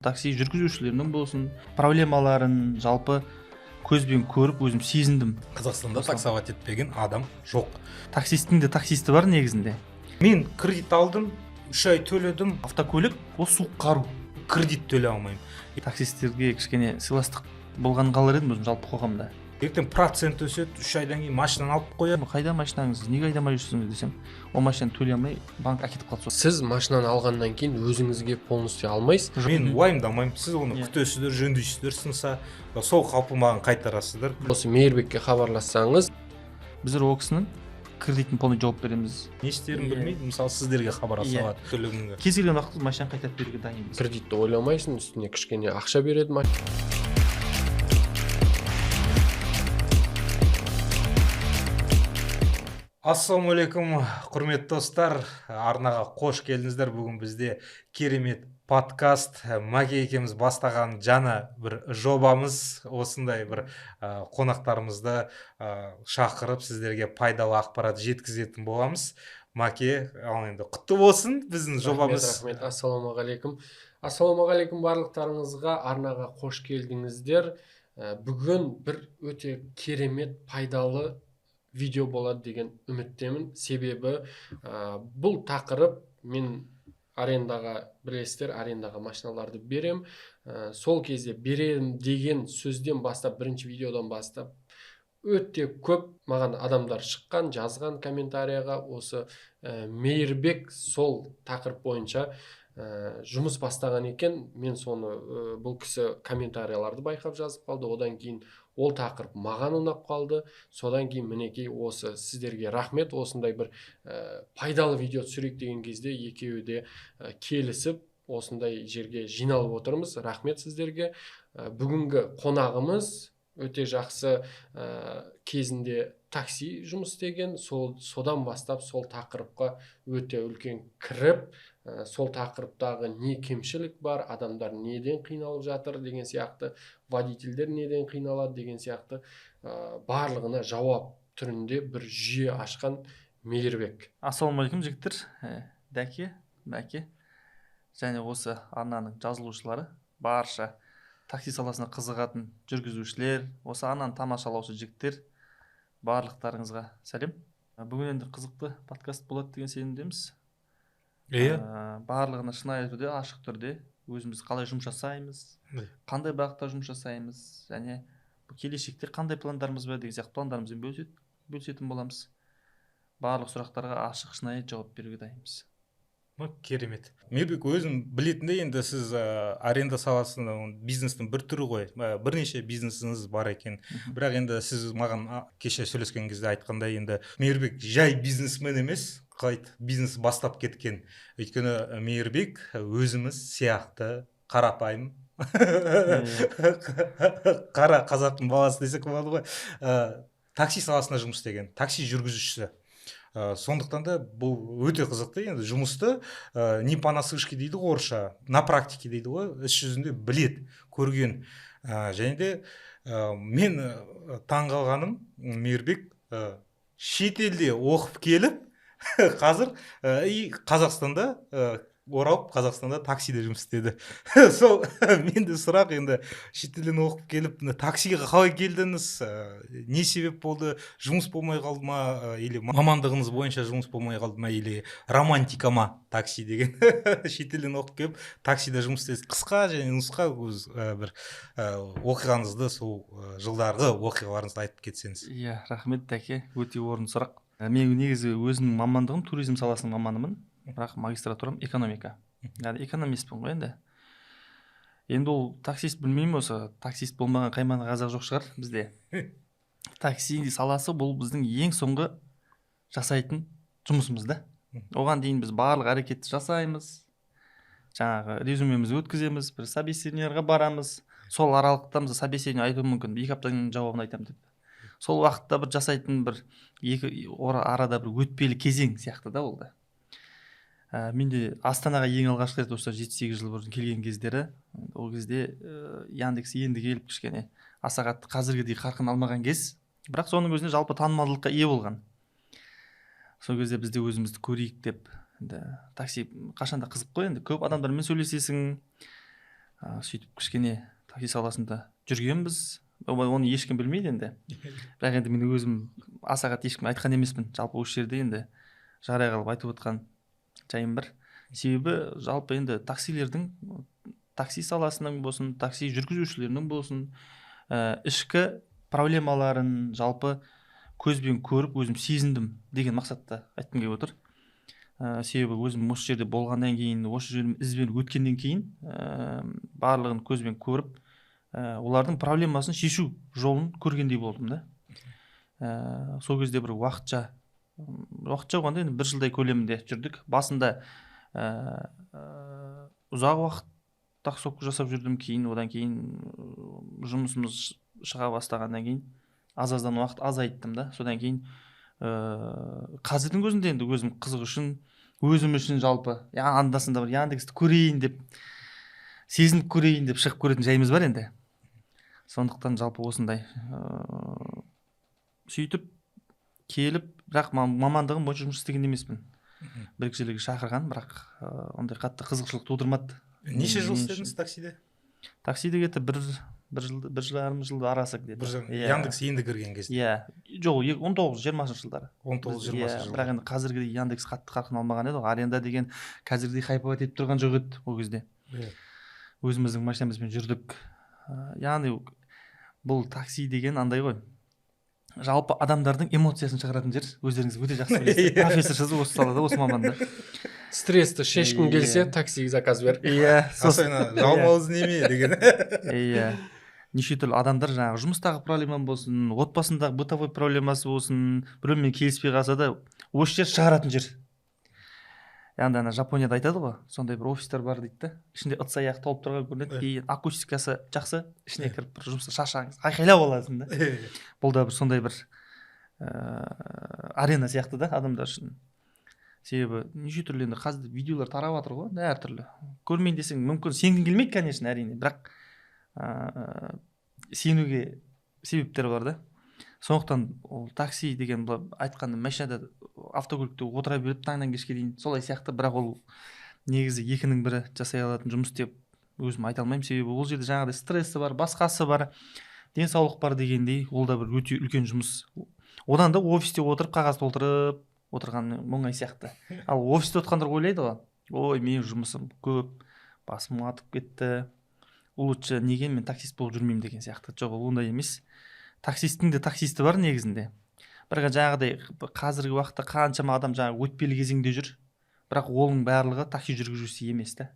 Такси жүргізушілерінің болсын проблемаларын жалпы көзбен көріп, өзім сезіндім. Қазақстанда таксовать етпеген адам жоқ. Таксисттің де таксисті бар негізінде. Мен кредит алдым, 3 ай төледім. Автокөлік ол суық қару. Кредит төлей алмаймын. Таксистерге кішкене сыйластық болғанын қалар едім өзім жалпы қоғамда. Ертең процент өседі, 3 айдан кейін машинаны алып қояды. Қайда машинаңыз, неге айдамай жүрсіңіз десем, ол машинаны төлей алмай, банк әкетіп қалды сол. Сіз машинаны алғаннан кейін өзіңізге полностью алмайсыз. Мен уайымдамаймын, сіз оны күтесіздер, жөндейсіздер, сынса сол қалпы маған қайтарасыздар. Осы Мейірбекке хабарлассаңыз. Біздер ол кісінің кредитін полный жауап береміз. Не істерін білмейді, мысалы, сіздерге хабарласа алады төлегенге. Кез келген уақытта машинаны қайтарып беруге дайынбыз. Кредитті ойламайсың, үстіне кішкене ақша береді. Ассалаумағалейкум, құрметті достар, арнаға қош келдіңіздер. Бүгін бізде керемет подкаст, Мәке екеуміз бастаған жаңа бір жобамыз. Осындай бір қонақтарымызды шақырып, сіздерге пайдалы ақпарат жеткізетін боламыз. Мәке, ал енді құтты болсын біздің жобамыз. Рахмет, рахмет. Ассалаумағалейкум, ассалаумағалейкум барлықтарыңызға, арнаға қош келдіңіздер. Бүгін бір өте керемет пайдалы видео болады деген үміттемін. Себебі бұл тақырып, мен арендаға, білесіздер, арендаға машиналарды берем. Сол кезде берем деген сөзден бастап, бірінші видеодан бастап өте көп маған адамдар шыққан, жазған комментарияға. Осы Мейірбек сол тақырып бойынша жұмыс бастаған екен. Мен соны бұл кісі комментарияларды байқап жазып қалды. Одан кейін ол тақырып маған ұнап қалды. Содан кейін мінекей осы сіздерге рахмет, осындай бір пайдалы видео түсірейік деген кезде екеуі де келісіп, осындай жерге жиналып отырмыз. Рахмет сіздерге. Бүгінгі қонағымыз өте жақсы, кезінде такси жұмыс істеген, содан бастап сол тақырыпқа өте үлкен кіріп, сол тақырыптағы не кемшілік бар, адамдар неден қиналып жатыр деген сияқты, водительдер неден қиналады деген сияқты, барлығына жауап түрінде бір жүйе ашқан Мейірбек. Ассалаумағалейкум, жігіттер, Дәке, Мәке және осы арнаның жазылушылары, барша такси саласына қызығатын жүргізушілер, осы арнаны тамашалаушы жігіттер, барлықтарыңызға сәлем. Бүгін енді қызықты подкаст болады деген сенімдеміз. Барлығына шынайы түрде, ашық түрде өзіміз қалай жұмыс жасаймыз, қандай бағытта жұмыс жасаймыз және келешекте қандай пландарымыз бар деген сияқты пландарымызбен бөлісетін боламыз. Барлық сұрақтарға ашық, шынайы жауап беруге дайынбыз. Керемет. Мейірбек, өзім білетіндей, енді сіз аренда саласында бизнестің бір түрі ғой, бірнеше бизнесіңіз бар екен. Бірақ енді сіз маған кеше сөйлескен кезде айтқандай, енді Мейірбек жай бизнесмен емес, қалай бизнес бастап кеткен. Өйткені Мейірбек өзіміз сияқты қарапайым қара қазақтың баласы десек болады ғой. Такси саласында жұмыс істеген, такси жүргізушісі. Сондықтан да бұл өте қызықты. Енді жұмысты не понаслышке дейді ғой орысша, на практике дейді ғой, іс жүзінде білет, көрген. Және де мен таң қалғаным, Мейірбек шетелде оқып келіп, қазір и Қазақстанда оралып, Қазақстанда таксиде жұмыс істеді. Сол менде сұрақ, енді шетелден оқып келіп, мына таксиге қалай келдіңіз? Не себеп болды? Жұмыс болмай қалды ма? Или мамандығыңыз бойынша жұмыс болмай қалды ма? Или романтика ма такси деген? Шетелден оқып келіп, таксиде жұмыс істедіңіз. Қысқа және нұсқа өз бір оқиғаңызды, сол жылдарғы оқиғаларыңызды айтып кетсеңіз. Иә, рахмет, Дәке, өте орынды сұрақ. Мен негізі өзімнің мамандығым туризм саласының маманымын, бірақ магистратурам экономика. Яғни экономистпін ғой енді. Енді ол таксист білмеймін, осы таксист болмаған қаймана қазақ жоқ шығар бізде. Такси саласы бұл біздің ең соңғы жасайтын жұмысымыз да. Оған дейін біз барлық әрекетті жасаймыз. Жаңағы резюмемізді өткіземіз, бір собеседованиеға барамыз. Сол аралықта біз собеседование айтуым мүмкін, 2 аптадан кейін жауабын айтамын деп. Сол уақытта бір жасайтын бір екі арада бір өтпелі кезең сияқты да ол да. Мен де Астанаға ең алғашқы рет осы 7-8 жыл бұрын келген кездері, ол кезде Яндекс енді келіп кішкене аса қатты қазіргідей қарқын алмаған кез, бірақ соның өзінде жалпы танымалдылыққа ие болған. Сол кезде біз де өзімізді көрейік деп, енді такси қашанда қызық қой енді, көп адамдармен сөйлесесің, Сөйтіп кішкене такси саласында жүргенбіз. Оны ешкім білмейді енді. Бірақ енді мен өзім аса қатты ешкім айтқан емеспін. Жалпы осы жерде енді жария қылып айтып отқан жайым бар. Себебі жалпы енді таксилердің, такси саласының болсын, такси жүргізушілерінің болсын, ішкі проблемаларын жалпы көзбен көріп өзім сезіндім деген мақсатта айтқым келіп отыр. Себебі өзім осы жерде болғаннан кейін, осы жердің ізбен өткеннен кейін, барлығын көзбен көріп, олардың проблемасын шешу жолын көргендей болдым да. Сол кезде бір уақытша болғанда енді бір жылдай көлемінде жүрдік. Басында ұзақ уақыт таксовка жасап жүрдім, кейін одан кейін жұмысымыз шыға бастағаннан кейін аз-аздан уақыт азайттым да. Содан кейін қазірдің өзінде енді өзім қызық үшін, өзім үшін жалпы анда-санда бір Яндексті көрейін деп, сезініп көрейін деп шығып көретін жайымыз бар енді. Сондықтан жалпы осындай сөйтіп келіп, бірақ мамандығым бойынша жұмыс істеген емеспін. Бір кісілерге шақырған, бірақ ондай қатты қызықшылық тудырмады. Неше жыл істедіңіз таксиде? Таксиде где-то бір жыл, бір жарым жыл арасы где-то. Бір жыл. Яндекс енді кірген кезде. Иә, жоқ, 19-20 жылдары. 19-20 жылдар. Бірақ енді қазіргідей Яндекс қатты қарқын алмаған еді ғой. Аренда деген қазіргідей хайповать етіп тұрған жоқ еді ол кезде. Өзіміздің машинамызбен жүрдік. Яғни бұл такси деген андай ғой. Жалпы адамдардың эмоциясын шығаратын жер, өздеріңіз өте жақсы білесіздер. Профессорсыз осы салада, осы маманда. Стрессті шешкің келсе, такси заказ бер. Иә, сосын жалмауыз неме деген. Иә. Неше түрлі адамдар жаңағы жұмыстағы проблема болсын, отбасындағы бытовой проблемасы болсын, біреумен келіспей қалса да осы жер шығаратын жер. Яғни ана Жапонияда айтады ғой, сондай бір офистер бар дейді да, ішінде ыдыс аяқ толып тұрған көрінеді, и акустикасы жақсы, ішіне кіріп бір жұмыста шаршағың, айқайлап аласың да. Бұл да бір сондай бір арена сияқты да адамдар үшін. Себебі неше түрлі енді қазір видеолар тарап жатыр ғой, әртүрлі. Көрмейін десең мүмкін сенгің келмейді, конечно, әрине, бірақ сенуге себептер бар да. Сондықтан ол такси деген былай айтқанда машинада, автокөлікте отыра беріп таңнан кешке дейін солай сияқты, бірақ ол негізі екінің бірі жасай алатын жұмыс деп өзім айта алмаймын. Себебі ол жерде жаңағыдай стрессі бар, басқасы бар, денсаулық бар дегендей, ол да бір өте үлкен жұмыс. Одан да офисте отырып қағаз толтырып отырған оңай сияқты. Ал офисте отырғандар ойлайды ғой, ой, менің жұмысым көп, басым қатып кетті, лучше неге мен таксист болып жүрмеймін деген сияқты. Жоқ, ол ондай емес. Таксисттің де таксисті бар негізінде. Бірақ жаңағыдай қазіргі уақытта қаншама адам жаңағы өтпелі кезеңде жүр, бірақ оның барлығы такси жүргізушісі емес та.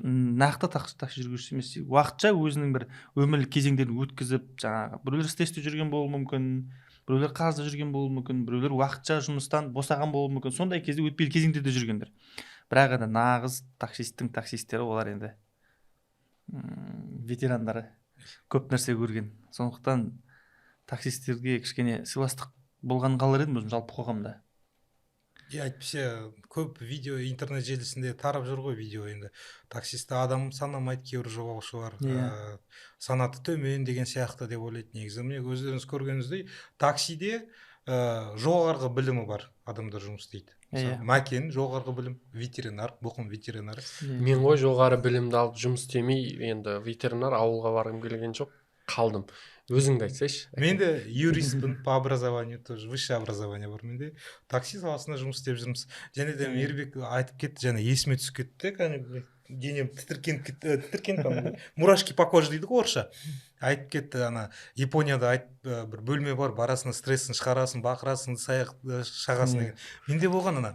Нақты такси жүргізушісі емес. Уақытша өзінің бір өмірлік кезеңдерін өткізіп, жаңағы біреулер стрессте жүрген болуы мүмкін, біреулер қарызда жүрген болуы мүмкін, біреулер уақытша жұмыстан босаған болуы мүмкін. Сондай кезде өтпелі кезеңдерде жүргендер. Бірақ енді нағыз таксисттің таксисттері олар енді ветерандары, көп нәрсе көрген. Сондықтан таксистерге кішкене сыйластық болғанын қалар едім өзім жалпы қоғамда. Иә, әйтпесе көп видео интернет желісінде тарап жүр ғой видео енді. Таксисті адам санамайды кейбір жолаушылар, санаты төмен деген сияқты деп ойлайды. Негізі міне өздеріңіз көргеніңіздей таксиде жоғарғы білімі бар адамдар жұмыс істейді. Мысалы, Мәкен жоғарғы білім, ветеринар, Бұқым ветеринар. Мен ғой жоғары білімді алып жұмыс істемей, енді ветеринар ауылға барғым келген жоқ, қалдым. Өзіңді айтсайшы. Мен де юристпін по образованию, тоже высшее образование бар менде. Такси саласында жұмыс істеп жүрміз. Және де Мейірбек айтып кетті, және есіме түсіп кетті, кәдімгі денем тітіркеніп кетті, тітіркеніп, ана мурашки по коже дейді ғой орысша. Айтып кетті, ана Японияда бір бөлме бар, барасың, стрессін шығарасың, бақырасың, саяқ шағасың деген. Менде болған ана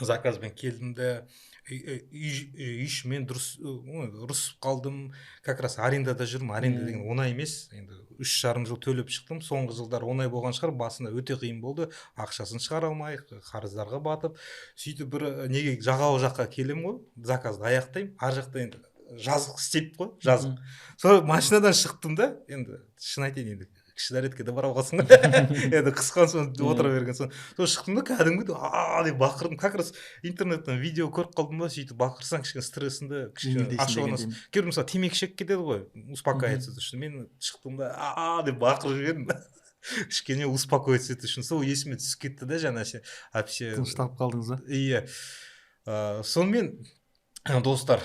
заказбен келдім де, үй ішімен дұрыс, ұрысып қалдым. Как раз арендада жүрмін. Аренда деген оңай емес. Енді 3,5 жыл төлеп шықтым. Соңғы жылдар оңай болған шығар, басында өте қиын болды. Ақшасын шығара алмай, қарыздарға батып. Сөйтіп бір неге жағалау жаққа келемін ғой, заказды аяқтаймын. Ар жақта енді жазық істейді ғой, жазық. Сол машинадан шықтым да, енді шын айтайын, енді кіші дәретке де бара алғансың ғой. Енді қысқан соң, отыра берген соң. Сол шықтым да кәдімгідей а деп бақырдым. Как раз интернеттен видео көріп қалдым да, сөйтіп бақырсаң кішкене стрессіңді кішкене жеңілдейсің ашуланасың. дегендей. Кейбір мысалы темекі шегіп кетеді ғой, успокаиваться үшін. Мен шықтым да а деп бақырып жібердім. Кішкене успокоиться ету үшін. Сол есіме түсіп кетті да, жаңа әпше. Тынышталып қалдыңыз ба? Иә. Сонымен Достар,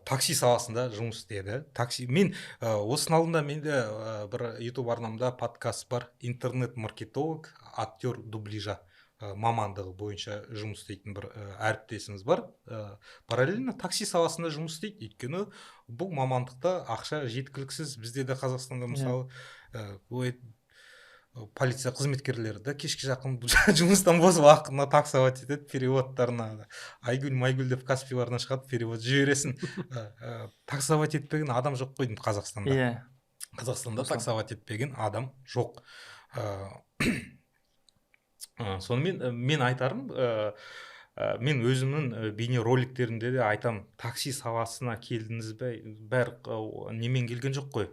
такси саласында жұмыс істеді. Такси мен осының алдында менде бір YouTube арнамда подкаст бар, интернет маркетолог, актер дубляжа мамандығы бойынша жұмыс істейтін бір әріптесіміз бар. Параллельно такси саласында жұмыс істейді, өйткені бұл мамандықта ақша жеткіліксіз. Бізде де, Қазақстанда, мысалы, ой, полиция қызметкерлері де кешке жақын жұмыстан бос уақытына таксовать етеді, переводтарына Айгүл Майгүл деп Каспиларына шығады, перевод жібересің. Таксовать етпеген адам жоқ қой деймін Қазақстанда. Қазақстанда таксовать етпеген адам жоқ. Сонымен мен айтарым, мен өзімнің бейнероликтерімде де айтам: такси саласына келдіңіз бе, бәрі немен келген жоқ қой,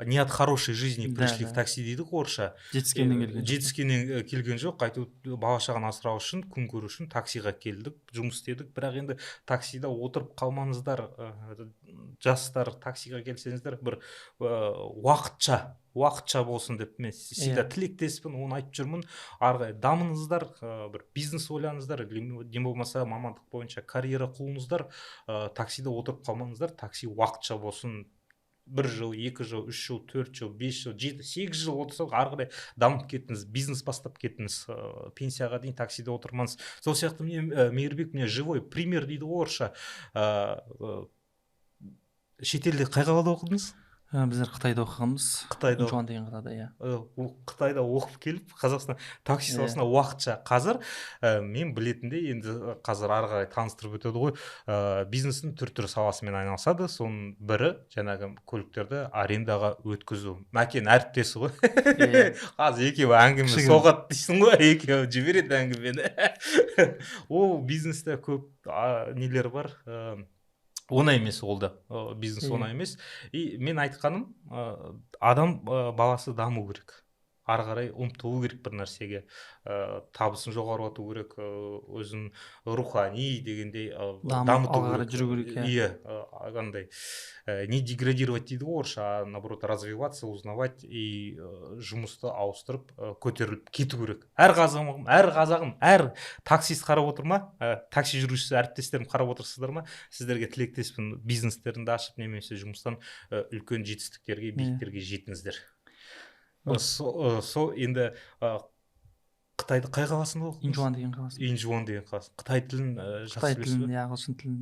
не от хорошей жизни пришли в такси дейді ғой орысша. Жетіскеннен келген жоқ. Жетіскеннен келген жоқ. Әйтеуір бала шағаны асырау үшін, күн көру үшін таксиға келдік, жұмыс істедік. Бірақ енді таксида отырып қалмаңыздар, жастар. Таксиға келсеңіздер, бір уақытша болсын деп мен всегда тілектеспін, оны айтып жүрмін. Ары қарай дамыңыздар, бір бизнес ойлаңыздар, не болмаса мамандық бойынша карьера қуыңыздар. Таксида отырып қалмаңыздар. Такси уақытша болсын, бір жыл, 2 жыл, 3 жыл, 4 жыл, 5 жыл, 7, 8 жыл отырса, ары қарай дамып кеттіңіз, бизнес бастап кеттіңіз, пенсияға дейін таксиде отырмаңыз. Сол сияқты міне, Мейірбек міне живой пример дейді ғой орысша. Шетелде қай қалада оқыдыңыз? Біздер Қытайда оқығанбыз. Қытайда. Инчуан деген қалада, иә. Ол Қытайда оқып келіп, Қазақстан такси саласына уақытша. Қазір мен білетіндей, енді қазір ары қарай таныстырып өтеді ғой, бизнестің түр түрі саласымен айналысады. Соның бірі жаңағы көліктерді арендаға өткізу. Мәкен әріптесі ғой. Қазір екеуі әңгіме Кішігірім. соғады дейсің ғой, екеуі жібереді әңгімені. Ол бизнесте көп нелер бар, оңай емес ол да, бизнес оңай емес. И мен айтқаным, адам баласы даму керек, ары қарай ұмтылу керек бір нәрсеге, табысын жоғарылату керек, өзін рухани дегендей дамып, дамыту алға қарай керек. Жүру керек, иә. Иә, андай не деградировать дейді ғой орысша, а наоборот развиваться, узнавать и жұмысты ауыстырып, көтеріліп кету керек. Әр қазағым, әр қазағым, әр таксист қарап отыр ма, такси жүргізушісі әріптестерім қарап отырсыздар ма, сіздерге тілектеспін: бизнестеріңді ашып немесе жұмыстан үлкен жетістіктерге, биіктерге жетіңіздер. Сол енді Қытайды қай қаласында оқыдыңыз? Инчуан деген қаласы. Инчуан деген қаласы. Қытай тілін жақсы Қытай білесіз тілін, бе? иә, ағылшын тілін.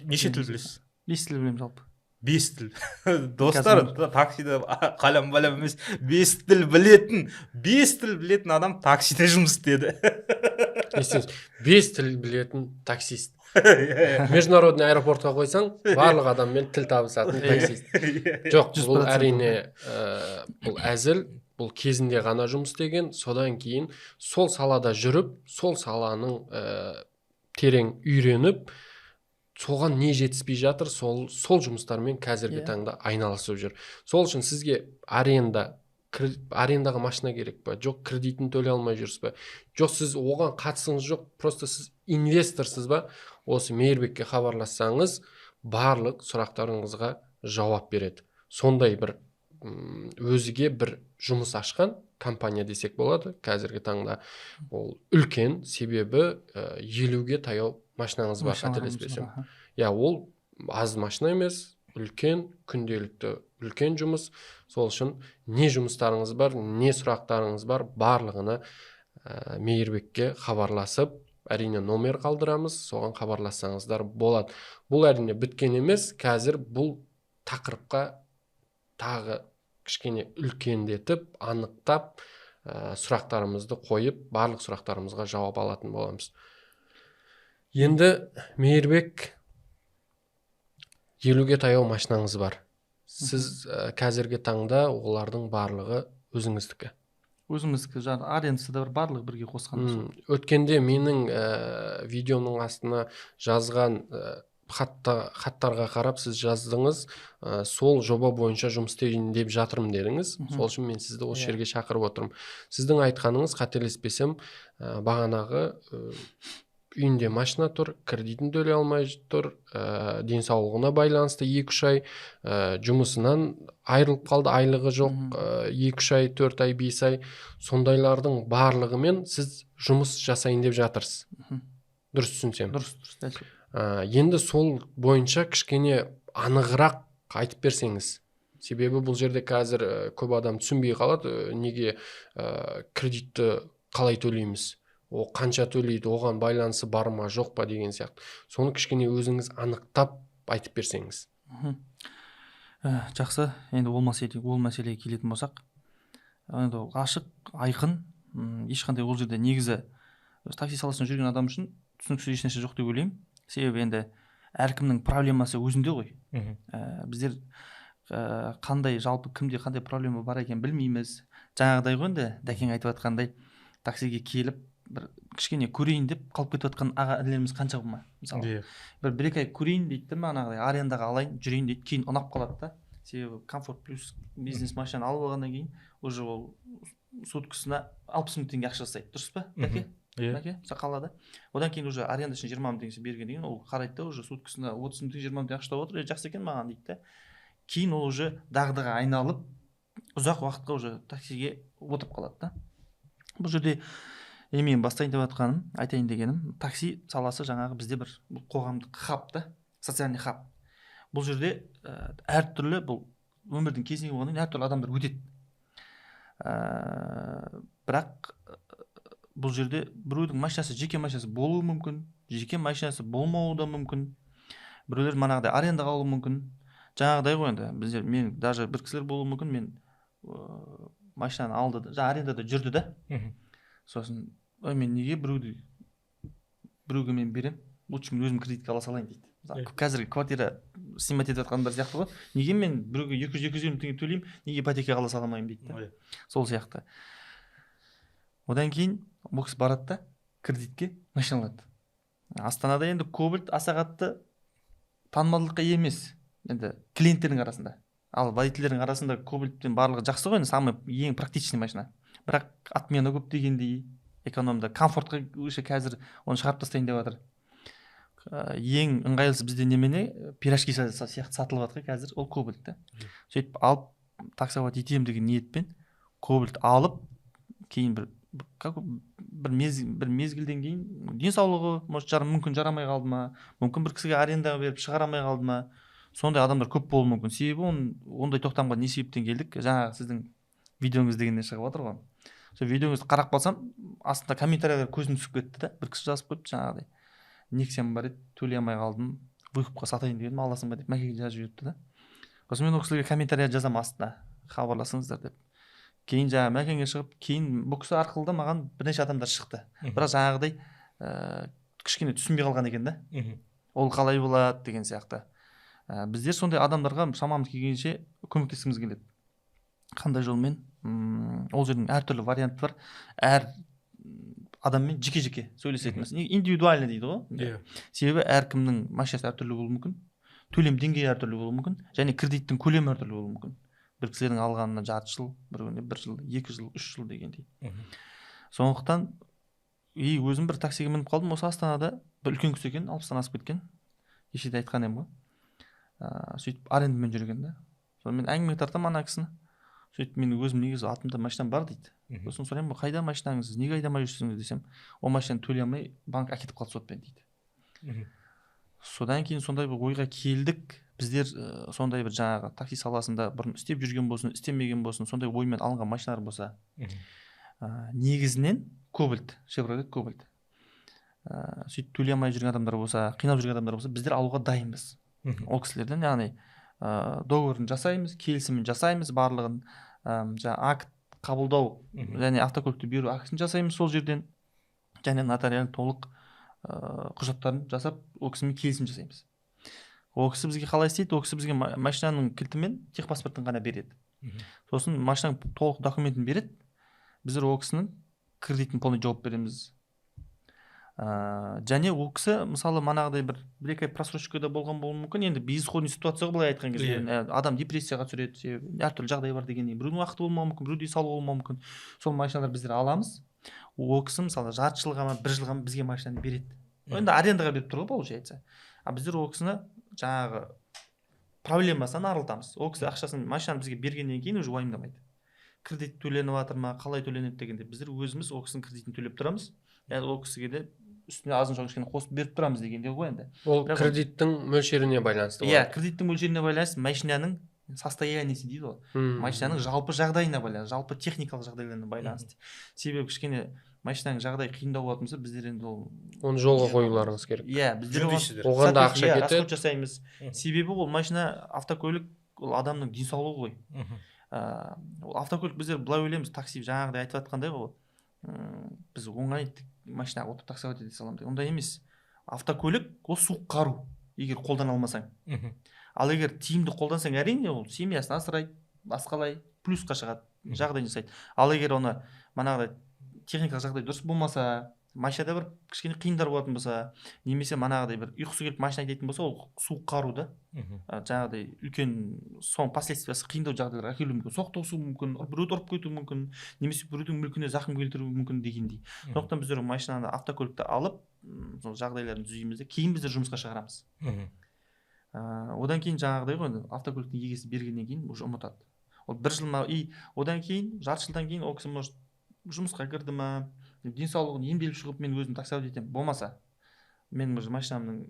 Неше тіл білесіз? Бес тіл білемін жалпы. Бес тіл, достар. Таксиде қалам балам емес, бес тіл білетін, бес тіл білетін адам таксиде жұмыс істеді. Не істейміз, бес тіл білетін таксист. Международный аэропортқа қойсаң, барлық адаммен тіл табысатын таксист. Жоқ, 100%. бұл әрине бұл әзіл. Бұл кезінде ғана жұмыс істеген. Содан кейін сол салада жүріп, сол саланың терең үйреніп, соған не жетіспей жатыр, сол жұмыстармен қазіргі таңда айналысып жүр. Сол үшін сізге арендаға машина керек па, жоқ кредитін төлей алмай жүрсіз ба, жоқ сіз оған қатысыңыз жоқ, просто сіз инвесторсыз ба, осы Мейірбекке хабарлассаңыз, барлық сұрақтарыңызға жауап береді. Сондай бір өзіге бір жұмыс ашқан компания десек болады қазіргі таңда. Ол үлкен, себебі 50-ге таяу машинаңыз бар, Машиналарымыз бар, қателеспесем. Аха. Иә, ол аз машина емес, үлкен күнделікті үлкен жұмыс. Сол үшін не жұмыстарыңыз бар, не сұрақтарыңыз бар, барлығына Мейірбекке хабарласып, әрине номер қалдырамыз, соған хабарлассаңыздар болады. Бұл әрине біткен емес, қазір бұл тақырыпқа тағы кішкене үлкендетіп, анықтап, сұрақтарымызды қойып, барлық сұрақтарымызға жауап алатын боламыз. Енді, Мейірбек, 50-ге таяу машинаңыз бар. Сіз қазіргі таңда олардың барлығы өзіңіздікі? Өзіміздікі, жаңағы арендасы да бар, барлығы бірге қосқанда сол. Өткенде менің видеомның астына жазған хаттарға қарап сіз жаздыңыз, сол жоба бойынша жұмыс істейін деп жатырмын дедіңіз. Сол үшін мен сізді осы жерге шақырып отырмын. Сіздің айтқаныңыз, қателеспесем, бағанағы үйінде машина тұр, кредитін төлей алмай тұр, денсаулығына байланысты 2-3 ай жұмысынан айырылып қалды, айлығы жоқ, 2-3 ай, 4 ай, 5 ай, сондайлардың барлығымен сіз жұмыс жасайын деп жатырсыз. Дұрыс түсінсем? Дұрыс, дұрыс, дәл сол. Енді сол бойынша кішкене анығырақ айтып берсеңіз. Себебі бұл жерде қазір көп адам түсінбей қалады, неге кредитті қалай төлейміз, о қанша төлейді, оған байланысы бар ма, жоқ па деген сияқты. Соны кішкене өзіңіз анықтап айтып берсеңіз. Жақсы, енді ол мәселеге келетін болсақ, енді ол ашық, айқын, ешқандай ол жерде негізі такси саласында жүрген адам үшін түсініксіз ешнәрсе жоқ деп ойлаймын. Себебі енді әркімнің проблемасы өзінде ғой. Біздер қандай жалпы кімде қандай проблема бар екенін білмейміз. Жаңағыдай ғой енді Дәкең айтып жатқандай, таксиге келіп бір кішкене көрейін деп қалып кетіп жатқан аға інілеріміз қанша ма мысалы. Бір екі ай көрейін дейді де, манағыдай арендаға алайын жүрейін дейді, кейін ұнап қалады да. Себебі комфорт плюс бизнес машинаны алып алғаннан кейін уже ол суткасына 60 000 теңге ақша жасайды, дұрыс па Дәке? Мәке, қалады. Одан кейін уже аренда үшін 20 000 теңгесі бергеннен кейін ол қарайды да, уже суткасына 30 000 теңге, 20 000 теңге ақша тауып отыр, жақсы екен маған дейді да. Кейін ол уже дағдыға айналып ұзақ уақытқа уже таксиге отырып қалады да. Бұл жерде мен бастайын деп жатқаным, айтайын дегенім, такси саласы жаңағы бізде бір қоғамдық хаб та, социальный хаб. Бұл жерде әртүрлі, бұл өмірдің кезеңі болғаннан кейін әртүрлі адамдар өтеді. Бірақ бұл жерде біреудің машинасы, жеке машинасы болуы мүмкін, жеке машинасы болмауы да мүмкін. Біреулер манағыдай арендаға алуы мүмкін. Жаңағыдай ғой енді, біздер, мен даже бір кісілер болуы мүмкін, мен машинаны алды, жаңа арендада жүрді да. Сосын, ой, мен неге біреуге мен берем, лучше мен өзім кредитке ала салайын дейді. Мысалы, қазіргі квартира снимать етіп жатқандар сияқты ғой. Неге мен біреуге 200-250 мың теңге төлеймін, неге ипотекаға ала сала алмаймын дейді да. Сол сияқты. Одан кейін бұл кісі барады да кредитке машина алады. Астанада енді Кобальт аса қатты танымалдылыққа ие емес енді клиенттердің арасында. Ал водительдердің арасында Кобальтпен барлығы жақсы ғой енді, самый ең практичный машина. Бірақ отмена көп дегендей, экономда комфортқа уже қазір оны шығарып тастайын деп жатыр. Ең ыңғайлысы бізде немене, пирожки сияқты сатылып жатыр қазір, ол Кобальт та. Сөйтіп алып таксовать етемін деген ниетпен Кобальт алып, кейін бір мезгілден кейін денсаулығы может мүмкін жарамай қалды ма, мүмкін бір кісіге арендаға беріп шығара алмай қалды ма, сондай адамдар көп болуы мүмкін. Себебі ондай тоқтамға не себептен келдік, жаңағы сіздің видеоңыз дегеннен шығып жатыр ғой. Сол видеоңызды қарап қалсам, астында комментарийлер көзім түсіп кетті да, бір кісі жазып қойыпты жаңағыдай, Нексиям бар еді, төлей алмай қалдым, выкупқа сатайын дегенім, аласың ба деп Мәкеге жазып жіберіпті да. Сосын мен ол кісілерге комментарий жазамын астына, хабарласыңыздар деп. Кейін жаңағы Мәкеңге шығып, кейін бұл кісі арқылы да маған бірнеше адамдар шықты. Бірақ жаңағыдай кішкене түсінбей қалған екен да. Ол қалай болады деген сияқты. Біздер сондай адамдарға шамамыз келгенше көмектескіміз келеді. Қандай жолмен? Ол жердің әртүрлі варианты бар. Әр адаммен жеке-жеке сөйлесетінбіз. Индивидуально дейді ғой. Себебі әркімнің машинасы әртүрлі болуы мүмкін, төлем деңгейі әртүрлі болуы мүмкін, және кредиттің көлемі әртүрлі болуы мүмкін. Бір кісілердің алғанына жарты жыл, бір күнде бір жыл, 2 жыл, 3 жыл дегендей. Сондықтан өзім бір таксиге мініп қалдым осы Астанада, бір үлкен кісі екен, 60-тан асып кеткен. Кеше де айтқан едім ғой. Сөйтіп арендамен жүрген да. Сонымен әңгіме тартамын ана кісіні. Сөйтіп мен өзім негізі атымда машинам бар дейді. Сосын сұраймын, қайда машинаңыз, неге айдамай жүрсіңіз десем, ол машинаны төлей алмай банк әкетіп қалды сотпен дейді. Содан кейін сондай бір ойға келдік. Біздер сондай бір жаңағы такси саласында бұрын істеп жүрген болсын, істемеген болсын, сондай оймен алынған машиналар болса, негізінен Кобальт, Шевролет Кобальт. Сөйтіп төлей алмай жүрген адамдар болса, қиналып жүрген адамдар болса, біздер алуға дайынбыз. Ол кісілерден яғни договорын жасаймыз, келісімін жасаймыз, барлығын жаңа акт қабылдау және автокөлікті беру актісін жасаймыз сол жерден, және нотариаль толық құжаттарын жасап, ол кісімен келісім жасаймыз. Ол кісі бізге қалай істейді? Ол кісі бізге машинаның кілтімен техпаспортын ғана береді. Сосын машинаның толық документін береді. Біздер ол кісінің кредитін полный жауап береміз. Және ол кісі мысалы манағыдай бір екі ай просрочкада болған болуы мүмкін. Енді безысходный ситуация ғой былай айтқан кезде. Адам депрессияға түсіреді, себебі әртүрлі жағдай бар дегендей. Біреудің уақыты болмауы мүмкін, біреуде салу болмауы мүмкін. Сол машиналар біздер аламыз. Ол кісі мысалы жарты жылға ма, бір жылға ма бізге машинаны береді. Енді арендаға беріп тұр ғой, получается. А біздер ол кісіні жаңағы проблемасынан арылтамыз. Ол кісі ақшасын, машинаны бізге бергеннен кейін уже уайымдамайды. Кредит төленіп жатыр ма, қалай төленеді дегенде біздер өзіміз ол кісінің кредитін төлеп тұрамыз. Яғни ол кісіге де үстіне азын кішкене қосып беріп тұрамыз дегендей ғой енді. Ол кредиттің мөлшеріне байланысты. Иә, кредиттің мөлшеріне байланысты, машинаның состояниесі дейді ғой, машинаның жалпы жағдайына байланысты, жалпы техникалық жағдайларына байланысты. Себебі кішкене машинаның жағдайы қиындау болатын болса, біздер енді ол оны жолға қоюларыңыз керек. Иә, біздер оған да ақша кетеді, расход жасаймыз. Себебі ол машина, автокөлік ол адамның денсаулығы ғой. Ол автокөлік, біздер былай ойлаймыз, такси жаңағыдай айтып жатқандай ғой, біз оңай машинаға отырып таксовать ете саламыз. Ондай емес. Автокөлік ол суық қару, егер қолдана алмасаң. Ал егер тиімді қолдансаң, әрине ол семьясын асырайды, басқалай плюсқа шығады, жағдайын жасайды. Ал егер оны манағыдай техникалық жағдай дұрыс болмаса, машинада бір кішкене қиындар болатын болса, немесе манағыдай бір ұйқысы келіп машина айдайтын болса, ол суық қару да. Жаңағыдай үлкен соң последствиясы қиындау жағдайларға әкелуі мүмкін, соқтығысуы мүмкін, біреуді ұрып кетуі мүмкін, немесе біреудің мүлкіне зақым келтіруі мүмкін дегендей. Сондықтан біздер машинаны, автокөлікті алып, сол жағдайларын түзейміз де, кейін біздер жұмысқа шығарамыз. Одан кейін жаңағыдай ғой, автокөліктің егесі бергеннен кейін уже ұмытады. Ол бір жыл ма, и одан кейін жарты жылдан кейін ол кісі может жұмысқа кірді ма, денсаулығын емделіп шығып, мен өзім таксовать етемін. Болмаса, мен уже машинамның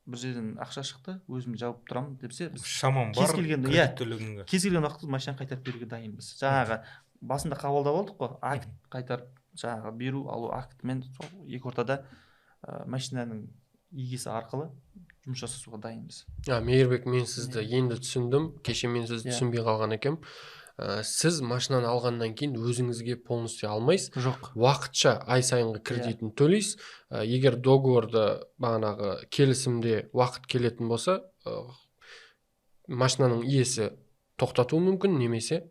бір жерден ақша шықты, өзім жауып тұрамын депсе, біз шамам бар, кез келген, иә, кез келген уақытта машинаны қайтарып беруге дайынбыз. Жаңағы басында қабылдап алдық қой, акт қайтарып, жаңағы беру алу актімен сол екі ортада машинаның егесі арқылы жұмыс жасасуға дайынбыз. А, Мейірбек, мен сізді енді түсіндім. Кеше мен сізді түсінбей қалған екенмін. Сіз машинаны алғаннан кейін өзіңізге полностью алмайсыз? Жоқ. Уақытша ай сайынғы кредитін төлейсіз. Егер договорды, бағанағы келісімде уақыт келетін болса, машинаның иесі тоқтатуы мүмкін немесе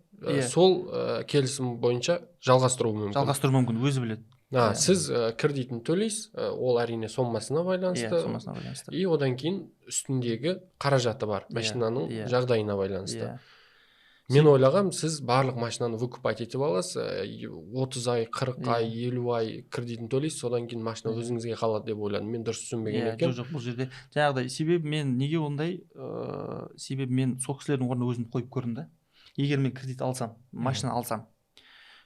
сол келісім бойынша жалғастыруы мүмкін. Жалғастыруы мүмкін, өзі біледі. А, сіз кредитін төлейсіз, ол әрине сомасына байланысты. Иә, сомасына байланысты. И одан кейін үстіндегі қаражаты бар машинаның жағдайына байланысты. Мен ойлағам, сіз барлық машинаны выкупать етіп аласыз, 30 ай, 40 ай, 50 ай кредитін төлейсіз, содан кейін машина өзіңізге қалады деп ойладым. Мен дұрыс түсінбеген екен. Жоқ, бұл жерде жаңағыдай, себебі мен неге ондай, себебі мен сол кісілердің орнына өзімді қойып көрдім да. Егер мен кредит алсам, машина алсам,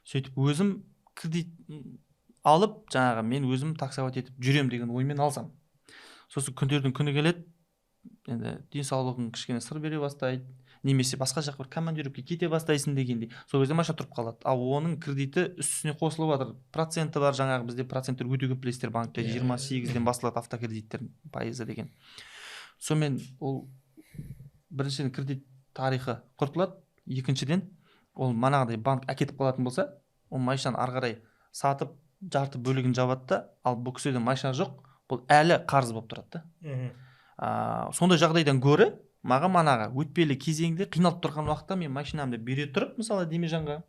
сөйтіп өзім кредит алып, жаңағы мен өзім таксовать етіп жүрем деген оймен алсам, сосын күндердің күні келеді, енді денсаулығың кішкене сыр бере бастайды, немесе басқа жаққа бір командировкаға кете бастайсың дегендей, сол кезде машина тұрып қалады. Ал оның кредиті үстіне қосылып жатыр, проценті бар. Жаңағы бізде проценттер өте көп, білесіздер, банкте 28-ден басталады автокредиттер пайызы деген. Сонымен ол біріншіден кредит тарихы құртылады, екіншіден ол манағыдай банк әкетіп қалатын болса, ол машинаны ары қарай сатып, жарты бөлігін жабады да, ал бұл кісіде машина жоқ, бұл әлі қарыз болып тұрады да. Сондай жағдайдан гөрі маған манағы өтпелі кезеңде қиналып тұрған уақытта мен машинамды бере тұрып, мысалы, Демежанға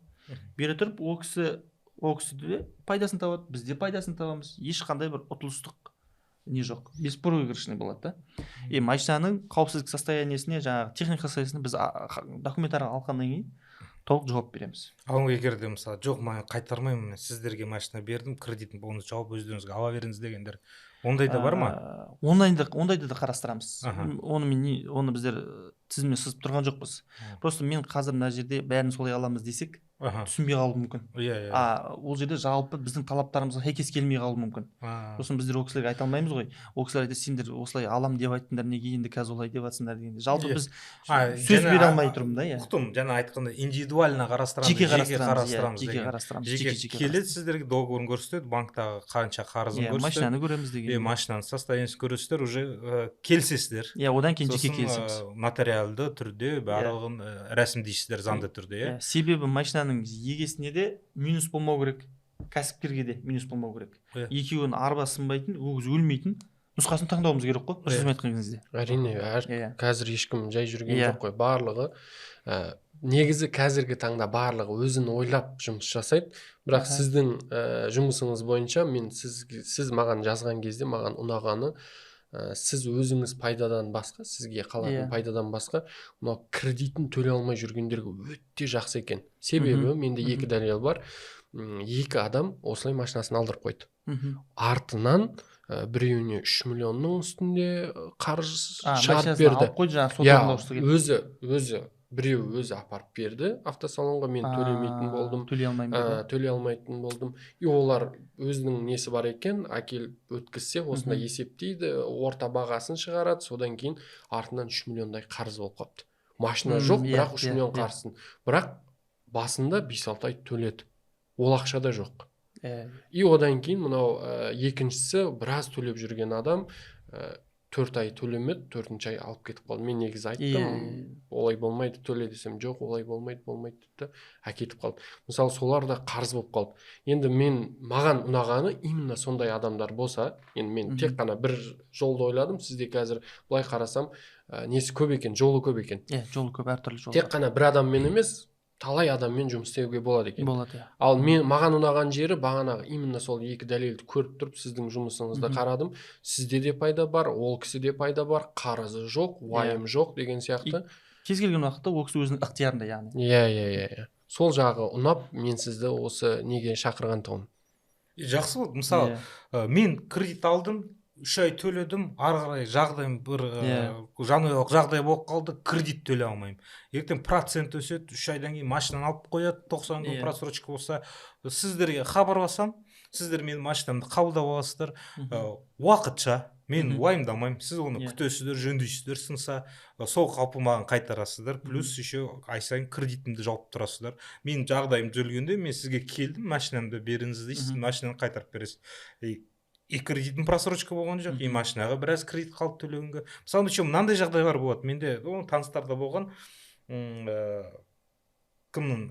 бере тұрып, ол кісі де пайдасын табады, біз де пайдасын табамыз, ешқандай бір ұтылыстық не жоқ, беспроигрышный болады да. И машинаның қауіпсіздік состояниесіне, жаңағы техника состояниесіне біз документтар алғаннан кейін толық жауап береміз. Ал егер де, мысалы, жоқ, мен қайтармаймын, мен сіздерге машина бердім, кредитін полностью жауып, өздеріңізге ала беріңіз дегендер, ондай да бар ма? Ондайды да қарастырамыз. Оны мен не, оны біздер тізімге сызып тұрған жоқпыз. Просто мен қазір мына жерде бәрін солай аламыз десек, түсінбей қалуы мүмкін. иә иә А ол жерде жалпы біздің талаптарымызға сәйкес келмей қалуы мүмкін. Сосын біздер ол кісілерге айта алмаймыз ғой. Ол кісілер айтады: сендер осылай алам деп айттыңдар, неге енді қазір олай деп жатсыңдар дегенде. Жалпы Иә. біз А, сөз жаңа- бере алмай тұрмын да, иә. Ұқтым. Жаңа айтқандай, индивидуально қарастырамыз. Жеке қарастырамыз, иә, Қарастырамыз жеке деген. қарастырамыз. Жеке Жеке жеке. келеді, сіздерге договорын көрсетеді, банктағы қанша қарызын Иә, көрсетеді. машинаны көреміз деген. Машинаның состояниесін көресіздер, уже келісесіздер. Иә, одан кейін жеке Сосын келісеміз. Нотариалды түрде барлығын рәсімдейсіздер заңды түрде, иә? Иә, себебі машинаның егесіне де минус болмау керек, кәсіпкерге де минус болмау керек. Екеуінің арба сынбайтын, өгіз өлмейтін нұсқасын таңдауымыз керек қой, бір сөзбен айтқан кезде. Әрине, әр қазір ешкім жай жүрген жоқ қой. Барлығы негізі қазіргі таңда барлығы өзін ойлап жұмыс жасайды, бірақ сіздің жұмысыңыз бойынша мен сіз маған жазған кезде маған ұнағаны, сіз өзіңіз пайдадан басқа, сізге қалатын пайдадан басқа, мынау кредитін төлей алмай жүргендерге өте жақсы екен. Себебі менде екі дәлел бар. Екі адам осылай машинасын алдырып қойды. Артынан біреуіне 3 миллионның үстінде қарыз А, шығарып машинасын берді. алып қойды, жаңағы сот Иә. орындаушысы келіп. Өзі Біреу өзі апарып берді автосалонға, мен төлемейтін болдым. Төлей алмаймын деді. Төлей алмайтын болдым. И олар өзінің несі бар екен, әкеліп өткізсе, осындай есептейді, орта бағасын шығарады, содан кейін артынан 3 миллиондай қарыз болып қалыпты. Машина жоқ, бірақ 3 миллион қарызсың. Бірақ басында 5-6 ай төледі. Ол ақша да жоқ. И одан кейін мынау екіншісі біраз төлеп жүрген адам 4 ай төлемеді, 4-ші ай алып кетіп қалды. Мен негізі айттым, олай болмайды, төле десем, жоқ, олай болмайды, болмайды деді, әкетіп қалды. Мысалы, солар да қарыз болып қалды. Енді мен, маған ұнағаны именно сондай адамдар болса, енді мен тек қана бір жолды ойладым, сізде қазір былай қарасам, несі көп екен, жолы көп екен. Иә, жолы көп, әртүрлі жол. Тек қана бір адаммен емес, талай адаммен жұмыс істеуге болады екен. Болады, иә. Ал мен, маған ұнаған жері бағанағы именно сол екі дәлелді көріп тұрып сіздің жұмысыңызды қарадым. Сізде де пайда бар, ол кісіде пайда бар, қарызы жоқ, уайым жоқ деген сияқты. Кез келген уақытта ол кісі өзінің ықтиярында, яғни. Иә, иә, иә, иә. Сол жағы ұнап, мен сізді осы неге шақырған тұғым. Жақсы болды. Мысалы, мен кредит алдым, 3 ай төледім, ары қарай жағдайым бір жанұялық жағдай болып қалды, кредит төлей алмаймын. Ертең процент өседі, 3 айдан кейін машинаны алып қояды, 90 күн просрочка болса, сіздерге хабарласам, сіздер менің машинамды қабылдап аласыздар. Уақытша мен уайымдамаймын, сіз оны күтесіздер, жөндейсіздер, сынса, сол қалпы маған қайтарасыздар, плюс еще ай сайын кредитімді жауып тұрасыздар. Менің жағдайым түзелгенде мен сізге келдім, машинамды беріңіз дейсіз, машинаны қайтарып бересіз. И кредитім просрочка болған жоқ, и машинаға біраз кредит қалды төлеуге. Мысалы, еще мынандай жағдайлар болады. Менде оның таныстарда болған, кімнің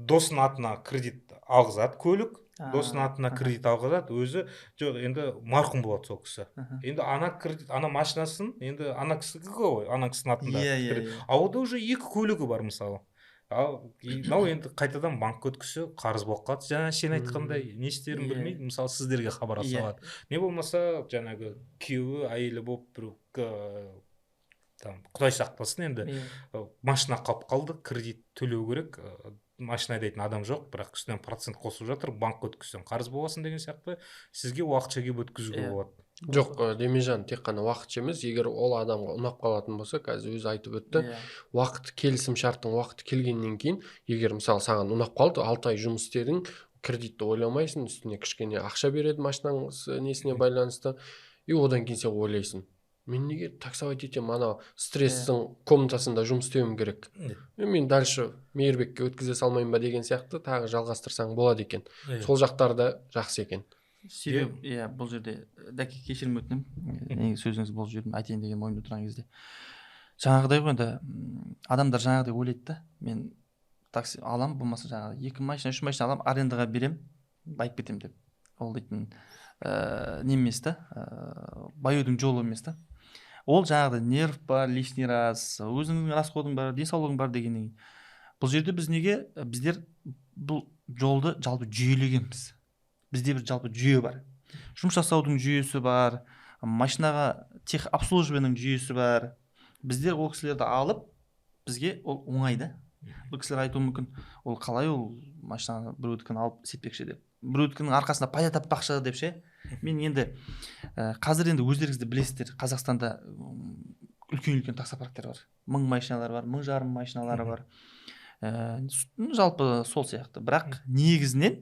досының атына кредит алғызады көлік, досының атына кредит алғызады, өзі жоқ, енді марқұм болады сол кісі. Енді ана кредит, ана машинасын, енді ана кісінікі ғой, ана кісінің атында. А онда уже 2 көлігі бар мысалы. Ал мынау енді қайтадан банкке өткізсе қарыз болып қалады. Жаңа сен айтқандай, не істерін білмейді, мысалы, сіздерге хабарласа алады. Не болмаса жаңағы күйеуі, әйелі болып біреу, там, Құдай сақтасын енді, машина қалып қалды, кредит төлеу керек, машина айдайтын адам жоқ, бірақ үстінен процент қосып жатыр, банкке өткізсең қарыз боласың деген сияқты, сізге уақытша келіп өткізуге болады. Жоқ, Демежан, тек қана уақытша емес, егер ол адамға ұнап қалатын болса, қазір өзі айтып өтті, уақыт, келісім шарттың уақыты келгеннен кейін, егер мысалы саған ұнап қалды, 6 ай жұмыс істедің, кредитті ойламайсың, үстіне кішкене ақша береді машинаның несіне байланысты, и одан кейін сен ойлайсың, мен неге таксовать етемін, анау стресстің комнатасында жұмыс істеуім керек. Мен дальше Мейірбекке өткізе салмаймын ба деген сияқты тағы жалғастырсаң болады екен. Сол жақтары да жақсы екен. Себебі, иә, бұл жерде дәке кешірім өтінемін. Негізі сөзіңіз болып жібердім, айтайын деген ойымда тұрған кезде. Жаңағыдай ғой енді, адамдар жаңағыдай ойлайды да, мен такси алам, болмаса жаңағы 2 машина, 3 машина алам, арендаға берем, байып кетем деп. Ол дейтін, не емес та, баюдың жолы емес та. Ол жаңағыдай нерв бар, лишний раз, өзіңнің расходың бар, денсаулығың бар дегеннен кейін. Бұл жерде біз неге, біздер бұл жолды жалпы жүйелегенбіз. Бізде бір жалпы жүйе бар. Жұмыс жасаудың жүйесі бар, машинаға техобслуживаниенің жүйесі бар. Біздер ол кісілерді алып, бізге ол оңай да. Бұл кісілер айтуы мүмкін, ол қалай ол машинаны біреудікін алып істетпекші деп. Біреудікінің арқасында пайда таппақшы деп ше. Мен енді, қазір енді өздеріңіз де білесіздер, Қазақстанда үлкен-үлкен таксопарктер бар. 1000 машиналар бар, 1500 машиналары бар. Жалпы сол сияқты. Бірақ негізінен,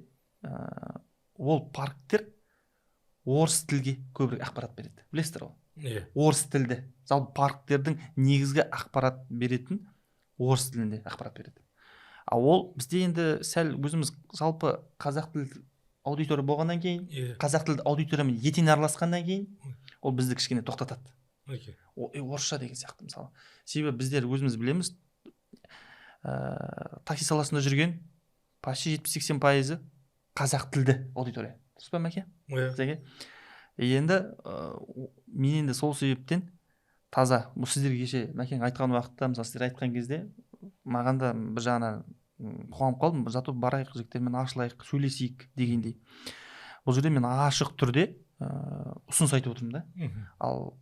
ол парктер орыс тілге көбірек ақпарат береді. Білесіздер ғой? Орыс тілді. Жалпы парктердің негізгі ақпарат беретін орыс тілінде ақпарат береді. А ол бізде енді сәл өзіміз жалпы қазақ тілді аудитория болғаннан кейін, қазақ тілді аудиториямен етене араласқаннан кейін, ол бізді кішкене тоқтатады. Орысша деген сияқты мысалы. Себебі біздер өзіміз білеміз, такси саласында жүрген почти жетпіс-сексен пайызы қазақ тілді аудитория. Дұрыс па, Мәке? Зәке? Енді, мен енді сол себептен таза, бұл сіздерге кеше Мәкең айтқан уақытта, мысалы сіздер айтқан кезде, маған да бір жағынан, қуанып қалдым, зато барайық, жігіттермен ашылайық, сөйлесейік дегендей. Бұл жерде мен ашық түрде, ұсыныс айтып отырмын да. Ал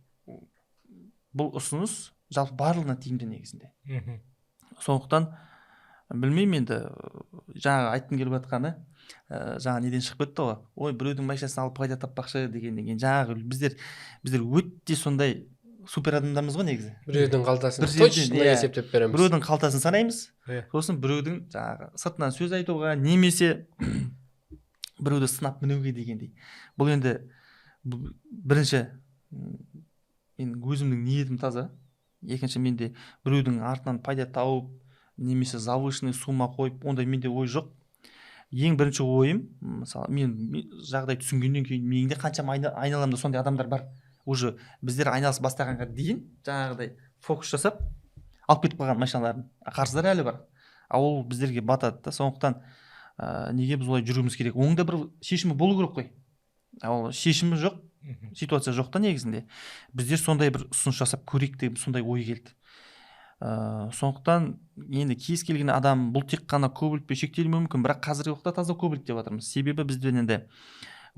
бұл ұсыныс жалпы барлығына тиімді негізінде. Сондықтан білмеймін енді, жаңа айтқым келіп жатқаны, жаңа неден шығып кетті ғой. Ой, біреудің машинасын алып пайда таппақшы дегеннен кейін жаңағы біздер өте сондай супер адамдармыз ғой негізі. Біреудің қалтасын точно есептеп береміз. Біреудің қалтасын санаймыз, сосын біреудің жаңағы сыртынан сөз айтуға немесе біреуді сынап мінуге дегендей. Бұл енді бірінші менің өзімнің ниетім таза, екінші менде біреудің артынан пайда тауып немесе завышенный сумма қойып, ондай менде ой жоқ. Ең бірінші ойым, мысалы, мен жағдай түсінгеннен кейін менің де қаншама айналамда сондай адамдар бар. Уже біздер айналыс бастағанға дейін жаңағыдай фокус жасап алып кетіп қалған машиналарын, қарыздар әлі бар. А ол біздерге батады да. Сондықтан неге біз олай жүруіміз керек? Оның да бір шешімі болу керек қой. Ол шешімі жоқ, ситуация жоқ та негізінде. Біздер сондай бір ұсыныс жасап көрейік деп сондай ой келді. Сондықтан енді кез келген адам бұл тек қана Кобальтпен шектелмеуі мүмкін, бірақ қазіргі уақытта таза Кобальт деп жатырмыз. Себебі бізден енді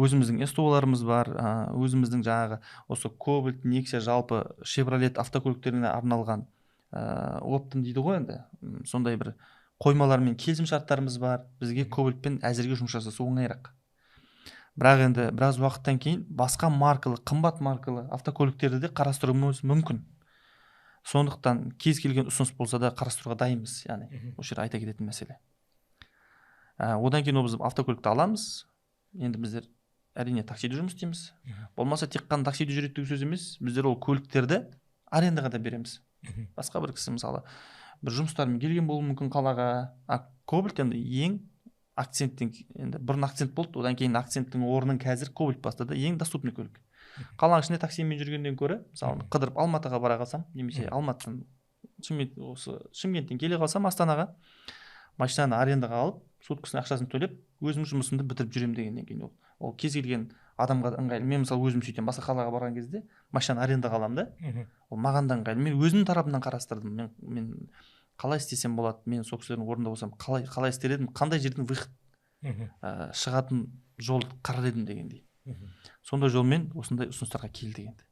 өзіміздің СТО-ларымыз бар, өзіміздің жаңағы осы Кобальт, Нексия, жалпы Шевролет автокөліктеріне арналған оптом дейді ғой енді, сондай бір қоймалармен келісім шарттарымыз бар. Бізге Кобальтпен әзірге жұмыс жасасу оңайырақ. Бірақ енді біраз уақыттан кейін басқа маркалы, қымбат маркалы автокөліктерді де қарастыруымыз мүмкін. Сондықтан кез келген ұсыныс болса да қарастыруға дайынбыз, яғни осы жерде айта кететін мәселе. Одан кейін біз автокөлікті аламыз. Енді біздер әрине таксиде жұмыс істейміз. Болмаса тек қана таксиде жүреді деген сөз емес, біздер ол көліктерді арендаға да береміз. Басқа бір кісі мысалы бір жұмыстармен келген болуы мүмкін қалаға. А Кобальт енді ең акценттен, енді бұрын акцент болды, одан кейін акценттің орнын қазір Кобальт бастады, ең доступный көлік. Қаланың ішінде таксимен жүргеннен көрі, мысалы, қыдырып Алматыға бара қалсам, немесе Алматыдан Шымкент, осы Шымкенттен келе қалсам Астанаға, машинаны арендаға алып, суткасына ақшасын төлеп, өзім жұмысымды бітіріп жүремін дегеннен кейін ол кез келген адамға ыңғайлы. Мен мысалы өзім сөйтемін, басқа қалаға барған кезде машинаны арендаға аламын да, ол маған да ыңғайлы. Мен өзімнің тарапымнан қарастырдым. Мен қалай істесем болады, мен сол кісілердің орнында болсам қалай істер едім, қандай жерден выход шығатын жол қарар едім дегендей. Сондай жолмен осындай ұсыныстарға келдік енді.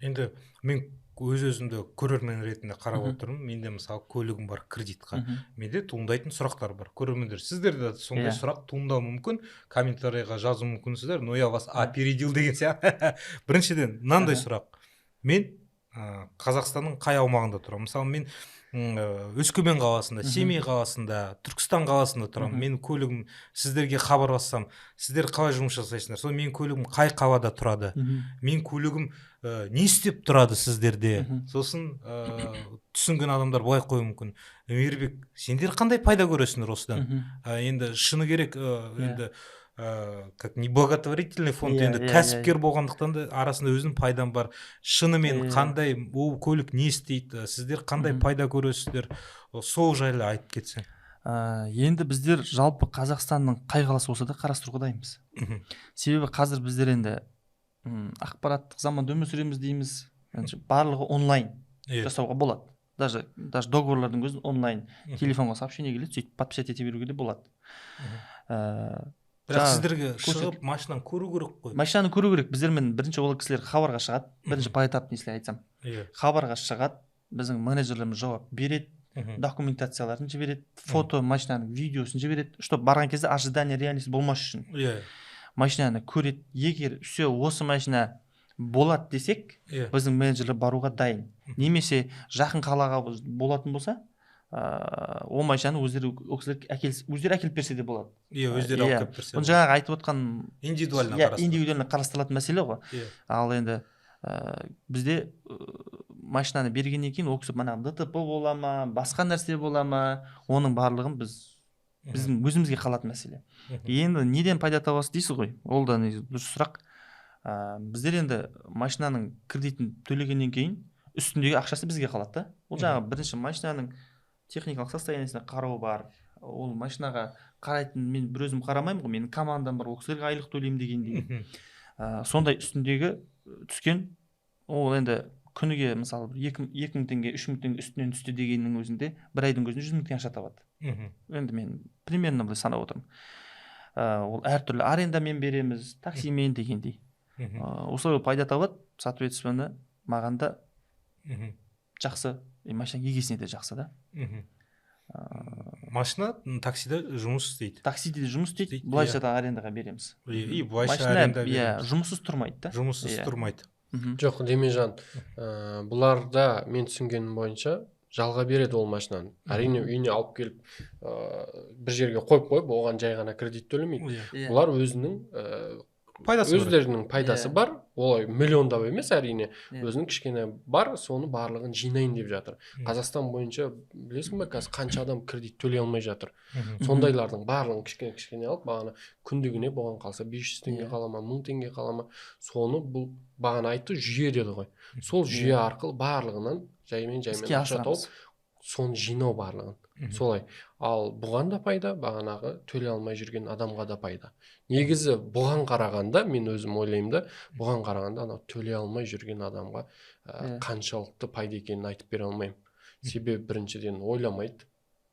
Енді мен өз өзімді көрермен ретінде қарап отырмын. Менде мысалы көлігім бар кредитқа. Менде туындайтын сұрақтар бар. Көрермендер, сіздерде сондай сұрақ туындауы мүмкін. Комментарийға жазу мүмкінсіздер. Но я вас опередил деген сияқты. Біріншіден мынандай сұрақ. Мен Қазақстанның қай аумағында тұрамын? Мысалы, мен Өскемен қаласында, Семей қаласында, Түркістан қаласында тұрамын. Менің көлігім, сіздерге хабарлассам, сіздер қалай жұмыс жасайсыңдар? Сол менің көлігім қай қалада тұрады? Менің көлігім не істеп тұрады сіздерде? Сосын түсінген адамдар былай қоюы мүмкін. Мейірбек, сендер қандай пайда көресіңдер осыдан? Енді шыны керек, енді как неблаготворительный фонд, енді кәсіпкер болғандықтан да арасында өзінің пайдам бар. Шынымен қандай ол көлік не істейді, сіздер қандай пайда көресіздер, сол жайлы айтып кетсең. Енді біздер жалпы Қазақстанның қай қаласы болса да қарастыруға дайынбыз. Себебі қазір біздер енді ақпараттық заманда өмір сүреміз дейміз, барлығы онлайн жасауға болады. Даже договорлардың өзін онлайн, телефонға сообщение келеді, сөйтіп подписать ете беруге де болады. Бірақ сіздерге шығып машинаны көру керек қой. Машинаны көру керек. Біздермен бірінші ол кісілер хабарға шығады, бірінші поэтапно, если айтсам. Хабарға шығады, біздің менеджерлеріміз жауап береді, документацияларын жібереді, фото машинаның видеосын жібереді, чтобы барған кезде ожидание реальность болмас үшін. Машинаны көреді. Егер все осы машина болады десек, біздің менеджерлер баруға дайын. Немесе жақын қалаға болатын болса, ол машинаны өздері ол кісілер өздері әкеліп берсе де болады. Өздері алып келіп берсе. Оны жаңағы айтып отқан индивидуально қарастырылады. Индивидуально қарастырылатын мәселе ғой. Ал енді бізде машинаны бергеннен кейін ол кісі мана ДТП бола ма, басқа нәрсе бола ма, оның барлығын біздің өзімізге қалатын мәселе. Енді неден пайда табасыз дейсіз ғой? Ол да дұрыс сұрақ. Біздер енді машинаның кредитін төлегеннен кейін үстіндегі ақшасы бізге қалады да. Ол жаңағы бірінші машинаның техникалық состояниесіне қарау бар. Ол машинаға қарайтын мен бір өзім қарамаймын ғой, менің командам бар, ол кісілерге айлық төлеймін дегендей. Сондай үстіндегі түскен, ол енді күніге мысалы 2000 теңге, 3000 теңге үстінен түсті дегеннің өзінде бір айдың өзінде 100 000 теңге ақша табады. Енді мен примерно былай санап отырмын. Ол әртүрлі арендамен береміз, таксимен дегендей. Осылай ол пайда табады, соответственно маған да жақсы, машина егесіне де жақсы да. Машина таксиде жұмыс істейді. Таксиде жұмыс істейді, былайша да арендаға береміз. И былайша аренда береміз. Иә, жұмыссыз тұрмайды да. Жұмыссыз тұрмайды. Жоқ, Демежан, бұларда мен түсінгенім бойынша жалға береді ол машинаны. Әрине үйіне алып келіп бір жерге қойып қойып, оған жай ғана кредит төлемейді. Бұлар өзінің пайдасы, өздерінің пайдасы бар. Олай миллиондап емес, әрине, өзінің кішкене бар, соны барлығын жинайын деп жатыр. Қазақстан бойынша білесің бе, қазір қанша адам кредит төлей алмай жатыр. Сондайлардың барлығын кішкене кішкене алып, бағана күндігіне болған қалса 500 теңге қала ма, 1000 теңге қала ма, соны бұл бағана айтты, жүйе деді ғой. Сол жүйе арқылы барлығынан жаймен жаймен ақша тауып, соны жинау барлығын. Солай. Ал бұған да пайда, бағанағы төлей алмай жүрген адамға да пайда. Негізі бұған қарағанда, мен өзім ойлаймын да, бұған қарағанда анау төлей алмай жүрген адамға қаншалықты пайда екенін айтып бере алмаймын. Себебі біріншіден ойламайды.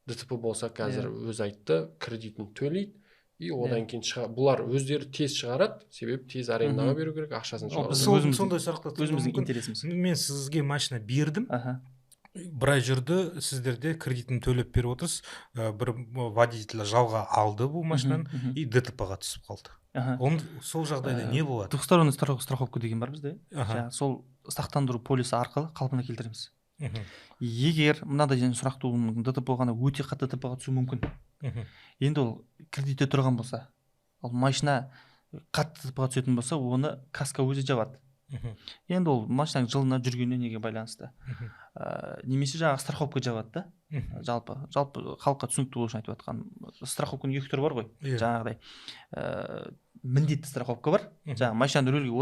ДТП болса қазір өзі айтты, кредитін төлейді, и одан кейін бұлар өздері тез шығарады, себебі тез арендаға беру керек, ақшасын шығару. Сондай сұрақтар өзіміздің интересіміз. Мен сізге машина бердім. Бір ай жүрді, сіздерде кредитін төлеп беріп отырсыз, бір водитель жалға алды бұл машинаны и ДТП-ға түсіп қалды. Он сол жағдайда не болады? Двухсторонний страховка деген бар бізде. Сол сақтандыру полисі арқылы қалпына келтіреміз. Егер мынадай сұрақ тууы мүмкін, ДТП болғанда өте қатты ДТП-ға түсуі мүмкін. Енді ол кредитте тұрған болса, ал машина қатты ДТП-ға түсетін болса, оны каско өзі жабады. Енді ол машинаның жылына жүргеніне неге байланысты. Немесе жаңағы страховка жабады да. Жалпы халыққа түсінікті болу үшін айтып жатқан страховканың екі түрі бар ғой. Жаңағыдай міндетті страховка бар. Жаңағы машинаны рөлге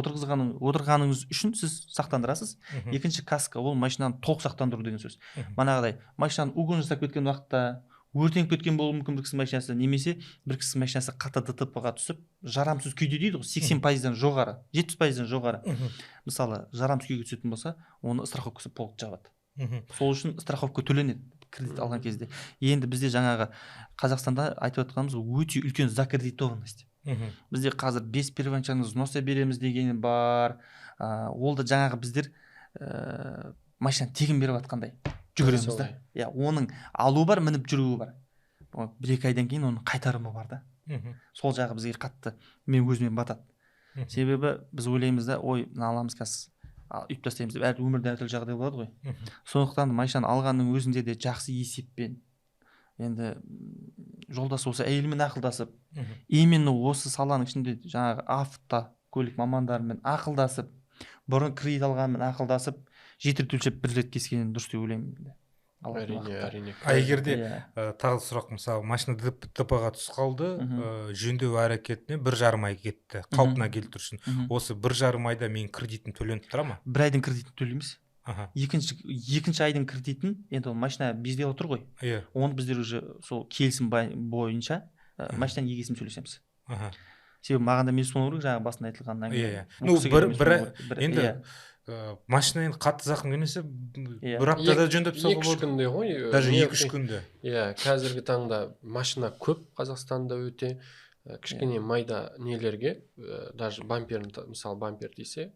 отырғаныңыз үшін сіз сақтандырасыз. Екінші каско, ол машинаны толық сақтандыру деген сөз. Манағыдай машинаны угон жасап кеткен уақытта өртеніп кеткен болуы мүмкін бір кісінің машинасы, немесе бір кісінің машинасы қатты ДТП-ға түсіп, жарамсыз күйде дейді ғой, 80%-дан жоғары, 70%-дан жоғары. Мысалы, жарамсыз күйге түсетін болса, оны страховкасы толық жабады. Сол үшін страховка төленеді кредит алған кезде. Енді бізде жаңағы Қазақстанда айтып жатқанымыз өте үлкен закредитованность. Бізде қазір 5 первоначальный взноса береміз деген бар. Ол да жаңағы біздер машинаны тегін беріп жатқандай жүгіреміз да. Иә, оның алу бар, мініп жүруі бар. 1-2 айдан кейін оның қайтарымы бар да. Сол жағы бізге қатты, мен өзіме батады. Себебі біз ойлаймыз да, ой, мына аламыз қазір, үйіп тастаймыз деп, әр өмірде әртүрлі жағдай болады ғой. Сондықтан машинаны алғанның өзінде де жақсы есеппен, енді жолдас болса әйелімен ақылдасып, именно осы саланың ішінде жаңағы автокөлік мамандарымен ақылдасып, бұрын кредит алғанмен ақылдасып, жеті рет өлшеп бір рет кескенін дұрыс деп ойлаймын. Әрине, әрине. А егер де тағы сұрақ, мысалы, машина ДТП-ға түсіп қалды, жөндеу әрекетіне 1,5 ай кетті, қалпына келтіру үшін. Осы 1,5 айда менің кредитім төленіп тұра ма? Бір айдың кредитін төлейміз. Екінші айдың кредитін, енді ол машина безде отыр ғой. Оны біздер уже сол келісім бойынша машинаның егесімен сөйлесеміз. Себебі маған да минус болу керек, жаңағы басында айтылған әңгіме. Ну, бір енді машина енді қатты зақым келмесе, бір аптада жөндеп тастауға болады. 2-3 күнде ғой. Даже 2-3 күнде. Иә, қазіргі таңда машина көп Қазақстанда өте кішкене майда нелерге, даже бамперін, мысалы бампер десе,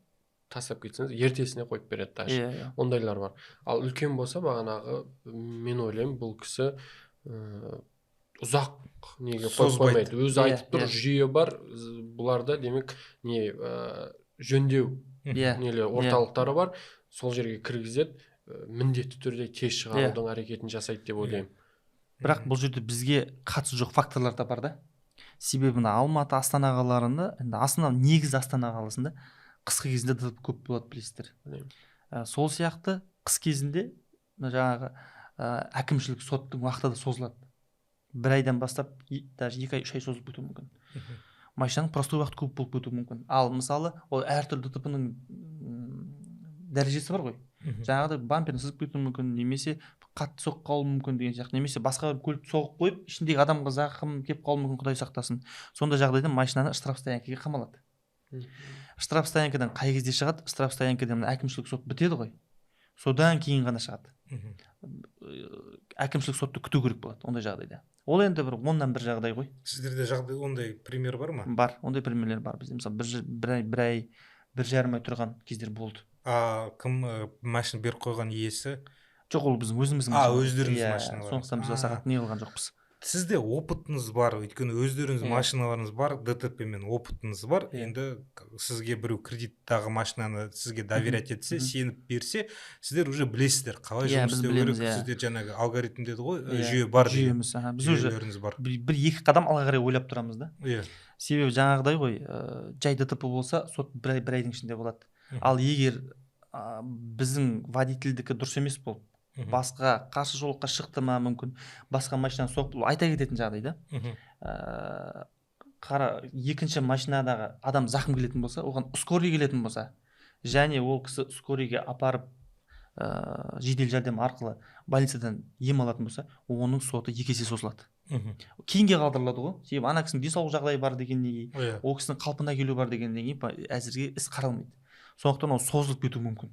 тастап кетсеңіз, ертесіне қойып береді даже. Ондайлар бар. Ал үлкен болса, бағанағы мен ойлаймын, бұл кісі ұзақ неге қойып қоймайды. Өзі айтып тұр, жүйе бар. Бұларда демек не жөндеу нелер орталықтары бар, сол жерге кіргізеді, міндетті түрде тез шығарудың әрекетін жасайды деп ойлаймын. Бірақ бұл жерде бізге қатысы жоқ факторлар да бар да. Себебі мына Алматы, Астана қалаларында, енді Астана, негізі Астана қаласында қысқы кезінде ДТП көп болады, білесіздер. Сол сияқты қыс кезінде жаңағы әкімшілік соттың уақыты да созылады. Бір айдан бастап даже 2 ай, 3 ай созылып кетуі мүмкін. Машинаның простой уақыт көп болып кетуі мүмкін. Ал мысалы, ол әртүрлі ДТП-ның дәрежесі бар ғой. Жаңағыдай бамперін сызып кетуі мүмкін, немесе қатты соғып қалуы мүмкін деген сияқты, немесе басқа бір көлікті соғып қойып, ішіндегі адамға зақым келіп қалуы мүмкін, Құдай сақтасын. Сондай жағдайда машинаны штрафстоянкаға қамалады. Штрафстоянкадан қай кезде шығады? Штрафстоянкадан әкімшілік сот бітеді ғой. Содан кейін ғана шығады. Әкімшілік сотты күту керек болады ондай жағдайда. Ол енді бір 10-нан бір жағдай ғой. Сіздерде жағдай ондай пример бар ма? Бар, ондай примерлер бар бізде. Мысалы, бір ай, 1,5 ай тұрған кездер болды. А кім машина беріп қойған иесі? Жоқ, ол біздің өзіміздің машина. Өздеріңіздің машиналар. Сондықтан біз аса қатты не қылған жоқпыз. Сізде опытыңыз бар, өйткені өздеріңіз машиналарыңыз бар, ДТП мен опытыңыз бар. Енді сізге біреу кредиттағы машинаны сізге доверять етсе, сеніп берсе, сіздер уже білесіздер қалай жұмыс істеу керек. Сіздер жаңағы алгоритм деді ғой, жүйе бар деген. Жүйеміз, біз уже бар. Бір екі қадам алға қарай ойлап тұрамыз да. Себебі жаңағыдай ғой, жай ДТП болса, сот бір айдың ішінде болады. Ал егер біздің водительдікі дұрыс емес болып, басқа қарсы жолаққа шықты ма, мүмкін басқа машинаны соғып, айта кететін жағдай да. Қара екінші машинадағы адам зақым келетін болса, оған скорый келетін болса, және ол кісі скорыйге апарып жедел жәрдем арқылы больницадан ем алатын болса, оның соты 2 есе созылады. Кейінге қалдырылады ғой. Себебі ана кісінің денсаулық жағдайы бар дегеннен кейін, ол кісінің қалпына келуі бар дегеннен кейін әзірге іс қаралмайды. Сондықтан ол созылып кетуі мүмкін.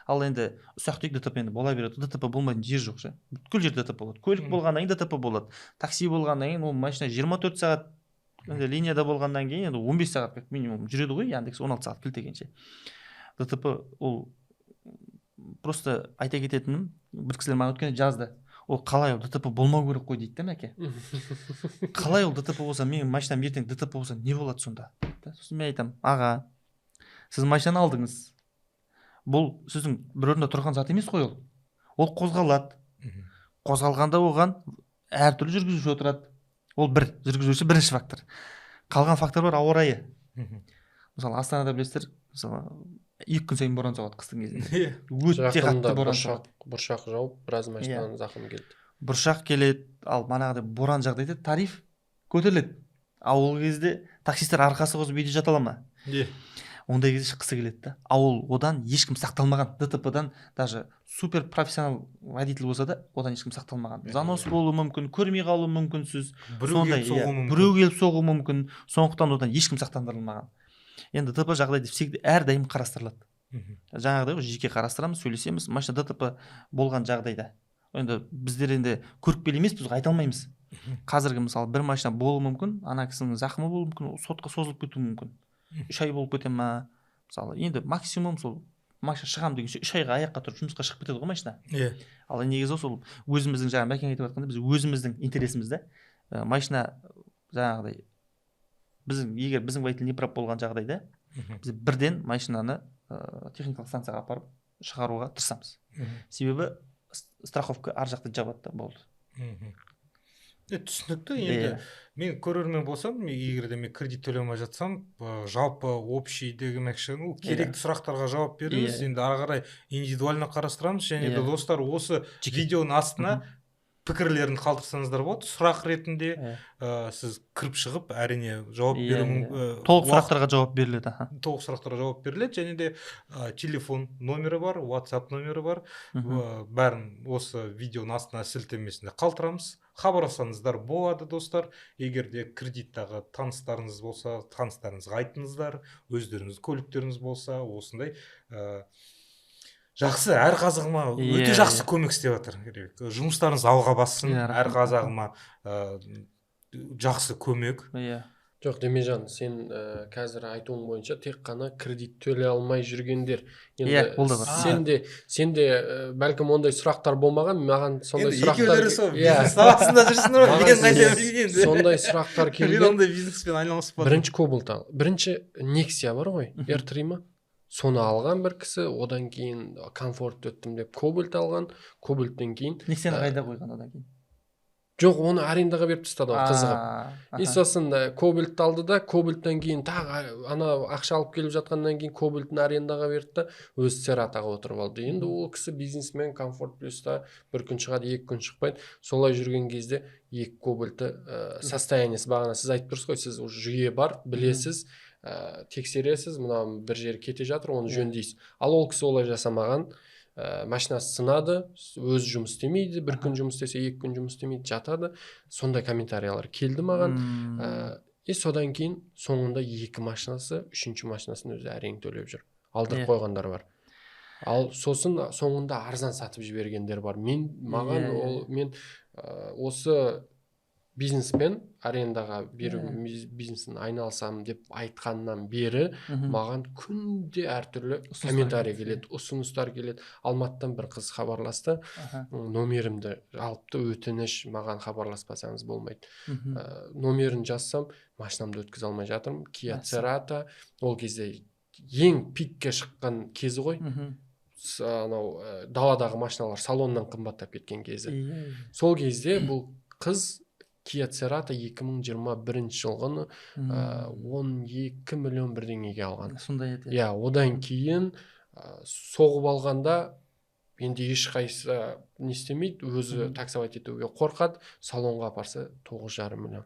Ал енді ұсақ-түйек ДТП енді бола береді. ДТП болмайтын жер жоқ ше. Бүткіл жерде ДТП болады. Көлік болғаннан кейін ДТП болады. Такси болғаннан кейін ол машина 24 сағат енді линияда болғаннан кейін енді 15 сағат как минимум жүреді ғой, Яндекс 16 сағат кілтегенше. ДТП ол просто айта кететінім, бір кісілер маған өткенде жазды. Ол қалай ол ДТП болмау керек қой дейді да мәке. Қалай ол ДТП болса, менің машинам ертең ДТП болса не болады сонда? Сосын мен айтамын, аға, сіз машинаны алдыңыз. Бұл сіздің бір орында тұрған зат емес қой ол. Ол қозғалады. Қозғалғанда оған әртүрлі жүргізуші отырады. Ол бір жүргізуші бірінші фактор. Қалған фактор бар, ауа райы. Мысалы Астанада білесіздер, мысалы 2 күн сайын боран соғады қыстың кезінде. Өте қатты боран соғады. Бұршақ жауып, біраз машинаның зақымы келді. Бұршақ келеді, ал манағыдай боран жағдайда тариф көтеріледі. Ал ол кезде таксисттер арқасы қосып үйде жата ала ма? Ондай кезде шыққысы келеді да. Ал ол одан ешкім сақталмаған. ДТП-дан даже супер профессионал водитель болса да, одан ешкім сақталмаған. Занос болуы мүмкін, көрмей қалуы мүмкін сіз. Біреу келіп соғуы мүмкін. Сондықтан одан ешкім сақтандырылмаған. Енді ДТП жағдайды всегда әрдайым қарастырылады. Жаңағыдай ғой, жеке қарастырамыз, сөйлесеміз. Машина ДТП болған жағдайда. Енді біздер енді көріпкел емеспіз, айта алмаймыз. Қазіргі мысалы бір машина болуы мүмкін, ана кісінің зақымы болуы мүмкін, сотқа созылып кетуі мүмкін. 3 ай болып кете ма? Мысалы, енді максимум сол машина шығам дегенше 3 айға аяққа тұрып жұмысқа шығып кетеді ғой машина. Ал негізі сол өзіміздің жаңа Мәкең айтып жатқанда, біз өзіміздің интересіміз да, машина жаңағыдай біздің, егер біздің водитель неправ болған жағдайда, біз бірден машинаны техникалық станцияға апарып шығаруға тырысамыз. Себебі страховка ар жақта жабады да, болды. Түсінікті. Енді мен көрермен болсам, егер де мен кредит төлей алмай жатсам, жалпы общий демекші, ну керекті сұрақтарға жауап беріңіз. Енді ары қарай индивидуально қарастырамыз. Және де достар, осы видеоның астына пікірлерін қалдырсаңыздар болады, сұрақ ретінде. Сіз кіріп шығып, әрине жауап беру, толық сұрақтарға жауап беріледі. Толық сұрақтарға жауап беріледі. Және де телефон номері бар, WhatsApp номері бар. Бәрін осы видеоның астына сілтемесінде қалдырамыз. Хабарласаңыздар болады, достар. Егер де кредиттағы таныстарыңыз болса, таныстарыңызға айтыңыздар. Өздеріңіз көліктеріңіз болса, осындай жақсы, әр қазағыма өте жақсы көмек істеп жатыр. Жұмыстарыңыз алға бассын, әр қазағыма жақсы көмек. Жоқ, Демежан, сен қазір айтуың бойынша тек қана кредит төлей алмай жүргендер. Енді сен де бәлкім ондай сұрақтар болмаған, маған сондай сұрақтар. Екеулері сол бизнес саласында жүрсіңдер ғой, мен қайда білейін енді. Сондай сұрақтар келген. Мен ондай бизнеспен айналыспадым. Бірінші Кобальт ал. Бірінші Nexia бар ғой, R3 ма? Соны алған бір кісі, одан кейін комфорт өттім деп Кобальт алған, Кобальттен кейін Nexia-ны қайда қойған одан кейін? Жоқ, оны арендаға беріп тастады ғой, қызығып. И сосын Кобальтты алды да, Кобальттан кейін тағы ана ақша алып келіп жатқаннан кейін Кобальтын арендаға берді да, өзі Цератаға отырып алды. Енді ол кісі бизнесмен, комфорт плюста бір күн шығады, 2 күн шықпайды. Солай жүрген кезде 2 Кобальты состояниесі бағана сіз айтып тұрсыз ғой, сіз уже жүйе бар, білесіз, тексересіз, мына бір жері кете жатыр, оны жөндейсіз. Ал ол кісі олай жасамаған. Машинасы сынады, өзі жұмыс істемейді, бір күн жұмыс істесе, 2 күн жұмыс істемейді, жатады. Сондай комментариялар келді маған. И содан кейін соңында 2 машинасы, 3-ші машинасын өзі әрең төлеп жүр. Алдырып қойғандар бар. Ал сосын соңында арзан сатып жібергендер бар. Мен маған ол мен осы Бизнеспен арендаға беру бизнесін айналысамын деп айтқаннан бері маған күнде әртүрлі комментарий келеді, ұсыныстар келеді. Алматыдан бір қыз хабарласты, номерімді алыпты, өтініш, маған хабарласпасаңыз болмайды. Номерін жазсам, машинамды өткізе алмай жатырмын. Kia Cerato, ол кезде ең пикке шыққан кезі ғой. Анау даладағы машиналар салоннан қымбаттап кеткен кезі. Сол кезде бұл қыз Kia Cerato 2021 жылғыны 12 миллион бірдеңеге алған. Сондай еді. Иә, одан кейін соғып алғанда енді ешқайсысы не істемейді, өзі таксовать етуге қорқады, салонға апарса 9,5 миллион.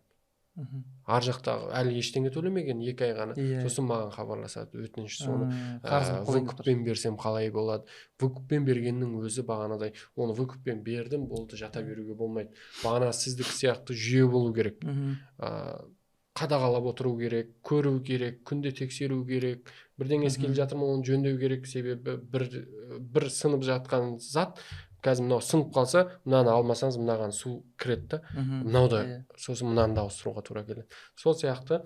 Ар жақтағы әлі ештеңе төлемеген, 2 ай ғана. Сосын маған хабарласады, өтініш, соны выкуппен берсем қалай болады? Выкуппен бергеннің өзі бағанадай, оны выкуппен бердім, болды, жата беруге болмайды. Бағана сіздікі сияқты жүйе болу керек. Қадағалап отыру керек, көру керек, күнде тексеру керек. Бірдеңесі келе жатыр ма, оны жөндеу керек, себебі бір сынып жатқан зат, қазір мынау сынып қалса, мынаны алмасаңыз, мынаған су кіреді да, мынау да, сосын мынаны да ауыстыруға тура келеді. Сол сияқты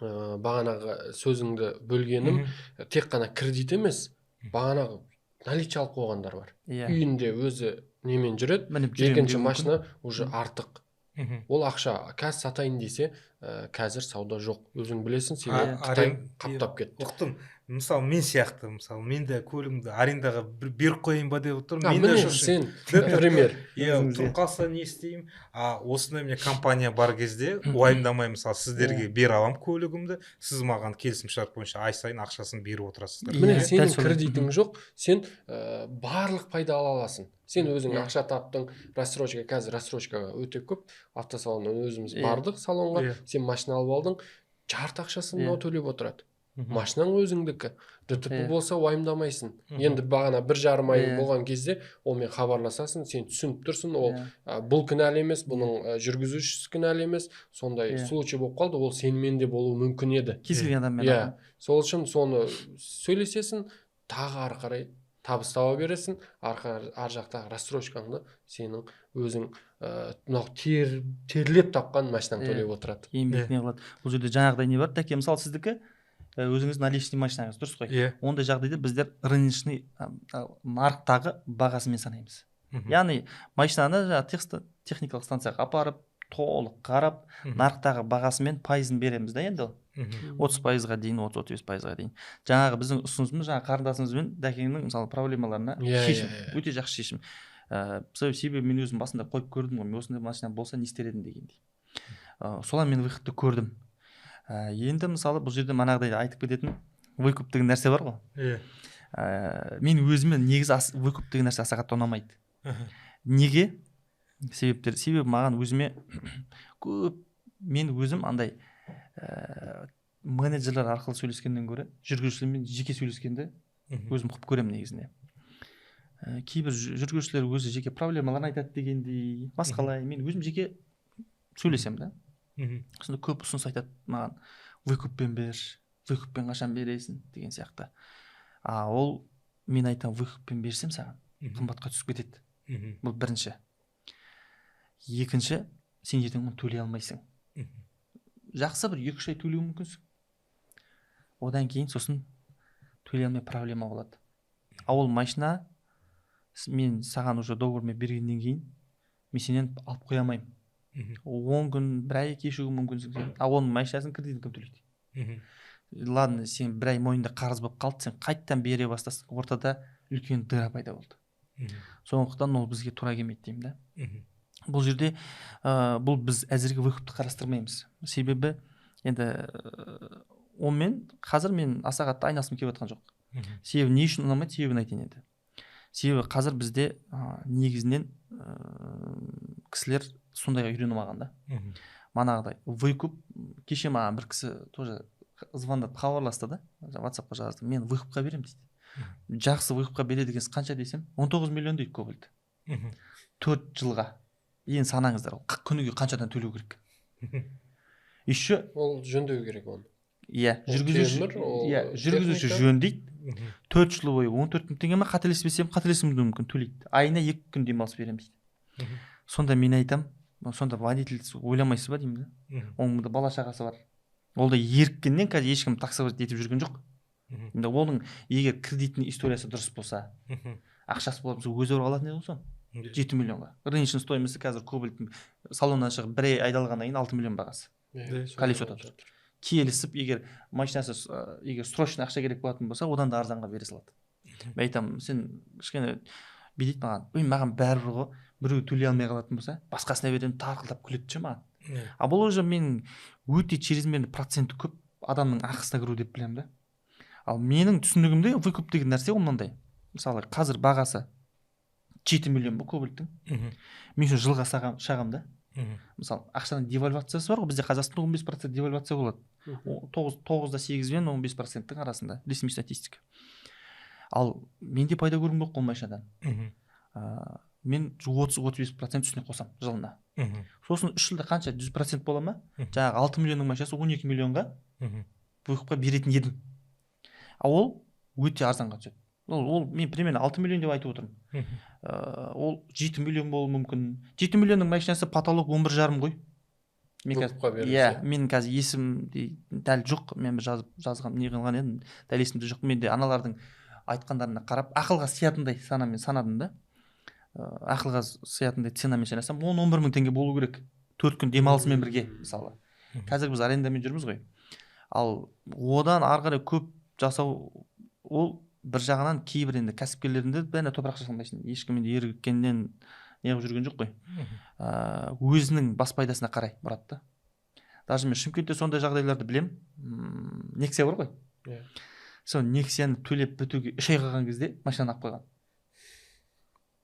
бағанағы сөзіңді бөлгенім, тек қана кредит емес, бағанағы наличие алып қойғандар бар. Үйінде өзі немен жүреді, екінші машина уже артық. Ол ақша қазір сатайын десе, қазір сауда жоқ. Өзің білесің, себебі Қытай қаптап кетті. Ұқтым. Мысалы, мен сияқты, мысалы, мен де көлігімді арендаға беріп қояйын ба деп отырмын. Мен де сен, например. Иә, тұрып қалса не істеймін? А осындай міне компания бар кезде уайымдамай, мысалы, сіздерге бере аламын көлігімді, сіз маған келісімшарт бойынша ай сайын ақшасын беріп отырасыздар. Міне, сенің кредитің жоқ, сен барлық пайда ала аласың. Сен өзің ақша таптың, рассрочка, қазір рассрочкаға өте көп. Автосалоннан өзіміз бардық салонға, сен машина алып алдың, жарты ақшасын мынау төлеп отырады. Машинаң өзіңдікі. ДТП болса уайымдамайсың. Енді бағана 1,5 ай болған кезде онымен хабарласасың, сен түсініп тұрсың, ол бұл кінәлі емес, бұның жүргізушісі кінәлі емес, сондай случай болып қалды, ол сенімен де болуы мүмкін еді. Кез келген адаммен. Иә, сол үшін соны сөйлесесің, тағы ары қарай табыс таба бересің, ар жақтағы рассрочкаңды сенің өзің мынау терлеп тапқан машинаң төлеп отырады. Еңбек не қылады. Бұл жерде жаңағыдай не бар? Тәке, мысалы, сіздікі өзіңіз наличный машинаңыз, дұрыс қой? Ондай жағдайда біздер рыночный нарықтағы бағасымен санаймыз. Яғни машинаны жаңағы техникалық станцияға апарып, толық қарап, нарықтағы бағасымен пайызын береміз да енді. 30%-ға дейін, 30-35%-ға дейін. Жаңағы біздің ұсынысымыз, жаңағы қарындасымыз бен Дәкеңнің мысалы проблемаларына шешім, өте жақсы шешім. Себебі мен өзім басында қойып көрдім ғой, мен осындай машина болса не істер едім дегендей. Солай мен выходты көрдім. Енді мысалы бұл жерде манағыдай айтып кететін выкуп деген нәрсе бар ғой. Мен өзіме негізі выкуп деген нәрсе аса қатты ұнамайды. Неге? Себептер. Себебі маған өзіме көп, мен өзім андай менеджерлер арқылы сөйлескеннен гөрі жүргізушілермен жеке сөйлескенді өзім құп көремін негізінде. Кейбір жүргізушілер өзі жеке проблемаларын айтады дегендей, басқалай, мен өзім жеке сөйлесемін да. Сонда көп ұсыныс айтады маған, выкуппен бер, выкуппен қашан бересің деген сияқты. А ол мен айтамын, выкуппен берсем саған қымбатқа түсіп кетеді. Бұл бірінші. Екінші, сен ертең оны төлей алмайсың. Жақсы бір 2-3 ай төлеуі мүмкінсің. Одан кейін сосын төлей алмай проблема болады. А ол машина мен саған уже договормен бергеннен кейін мен сенен алып қоя алмаймын. 10 күн, бір ай кешігуі мүмкінсің. А оның машинасын кредитін кім төлейді? Ладно, сен бір ай мойнында қарыз болып қалды, сен қайтадан бере бастасың, ортада үлкен дыра пайда болды. Сондықтан ол бізге тура келмейді деймін да. Бұл жерде бұл біз әзірге выкупты қарастырмаймыз. Себебі енді онымен қазір мен аса қатты айналысқым келіп жатқан жоқ. Себебі не үшін ұнамайды, себебін айтайын енді. Себебі қазір бізде негізінен кісілер сондайға үйреніп алған да. Манағыдай выкуп, кеше маған бір кісі тоже звондап хабарласты да, WhatsApp-қа жазды, мен выкупқа беремін дейді. Жақсы, выкупқа береді екенсіз, қанша десем, 19 миллион дейді кобальт. 4 жылға. Енді санаңыздар, күніге қаншадан төлеу керек? Еще ол жөндеу керек оны. Иә, жүргізуші жөндейді. 4 жыл бойы 14 мың теңге ма, қателеспесем, қателесуім мүмкін, төлейді. Айына 2 күн демалыс беремін дейді. Сонда мен айтам, Сонда водитель ойламайсыз ба деймін да. Оның да бала шағасы бар, ол да еріккеннен қазір ешкім таксовать етіп жүрген жоқ. Енді оның егер кредитный историясы дұрыс болса, ақшасы болса, өзі алатын еді ғой соны 7 миллионға. Рыночный стоимости қазір Кобальттың салоннан шығып, бір ай айдалғаннан кейін 6 миллион бағасы. Колесода тұр. Келісіп, егер машинасы, егер срочно ақша керек болатын болса, одан да арзанға бере салады. Мен айтамын, сен кішкене бүйтеді маған: «Ой, маған бәрібір ғой, біреу төлей алмай қалатын болса, басқасына беремін», тарқылдап күледі ше маған. А бұл уже мен өте чрезмерный проценті көп адамның ақысына кіру деп білемін да. Ал менің түсінігімде выкуп деген нәрсе ол мынандай: мысалы, қазір бағасы 7 миллион ба Кобальттың, мен үшін жылға шағамын да. Мысалы, ақшаның девальвациясы бар ғой бізде, Қазақстанда 15% девальвация болады, 9,8 бен 15%-тің арасында, ресми статистика. Ал мен де пайда көргім келіп қой машинадан. Мен 30-35% үстіне қосамын жылына. Сосын 3 жылда қанша, 100% бола ма? Жаңағы 6 миллионның машинасы 12 миллионға выкупқа беретін едім, а ол өте арзанға түседі. Ол мен примерно 6 миллион деп айтып отырмын. Ол 7 миллион болуы мүмкін. 7 миллионның машинасы потолок 11,5 ғой. Мен қазір, Выкупқа берілсе. иә, мен қазір есімде дәл жоқ, мен бір жазып, жазған, не қылған едім, дәл есімде жоқ. Мен де аналардың айтқандарына қарап, ақылға сиятындай санамен санадым да. Ақылға сиятындай ценамен санасам, 10-11 мың теңге болу керек 4 күн демалысымен бірге, мысалы. Қазір біз арендамен жүрміз ғой. Ал одан ары қарай көп жасау, ол бір жағынан кейбір енді кәсіпкерлердің де бәріне топырақ шаша, ешкім енді еріккеннен неғып жүрген жоқ қой. Өзінің бас пайдасына қарай бұрады да. Даже мен Шымкентте сондай жағдайларды білемін. Нексия бар ғой. Иә. Сол Нексияны төлеп бітуге 3 ай қалған кезде машинаны алып қойған.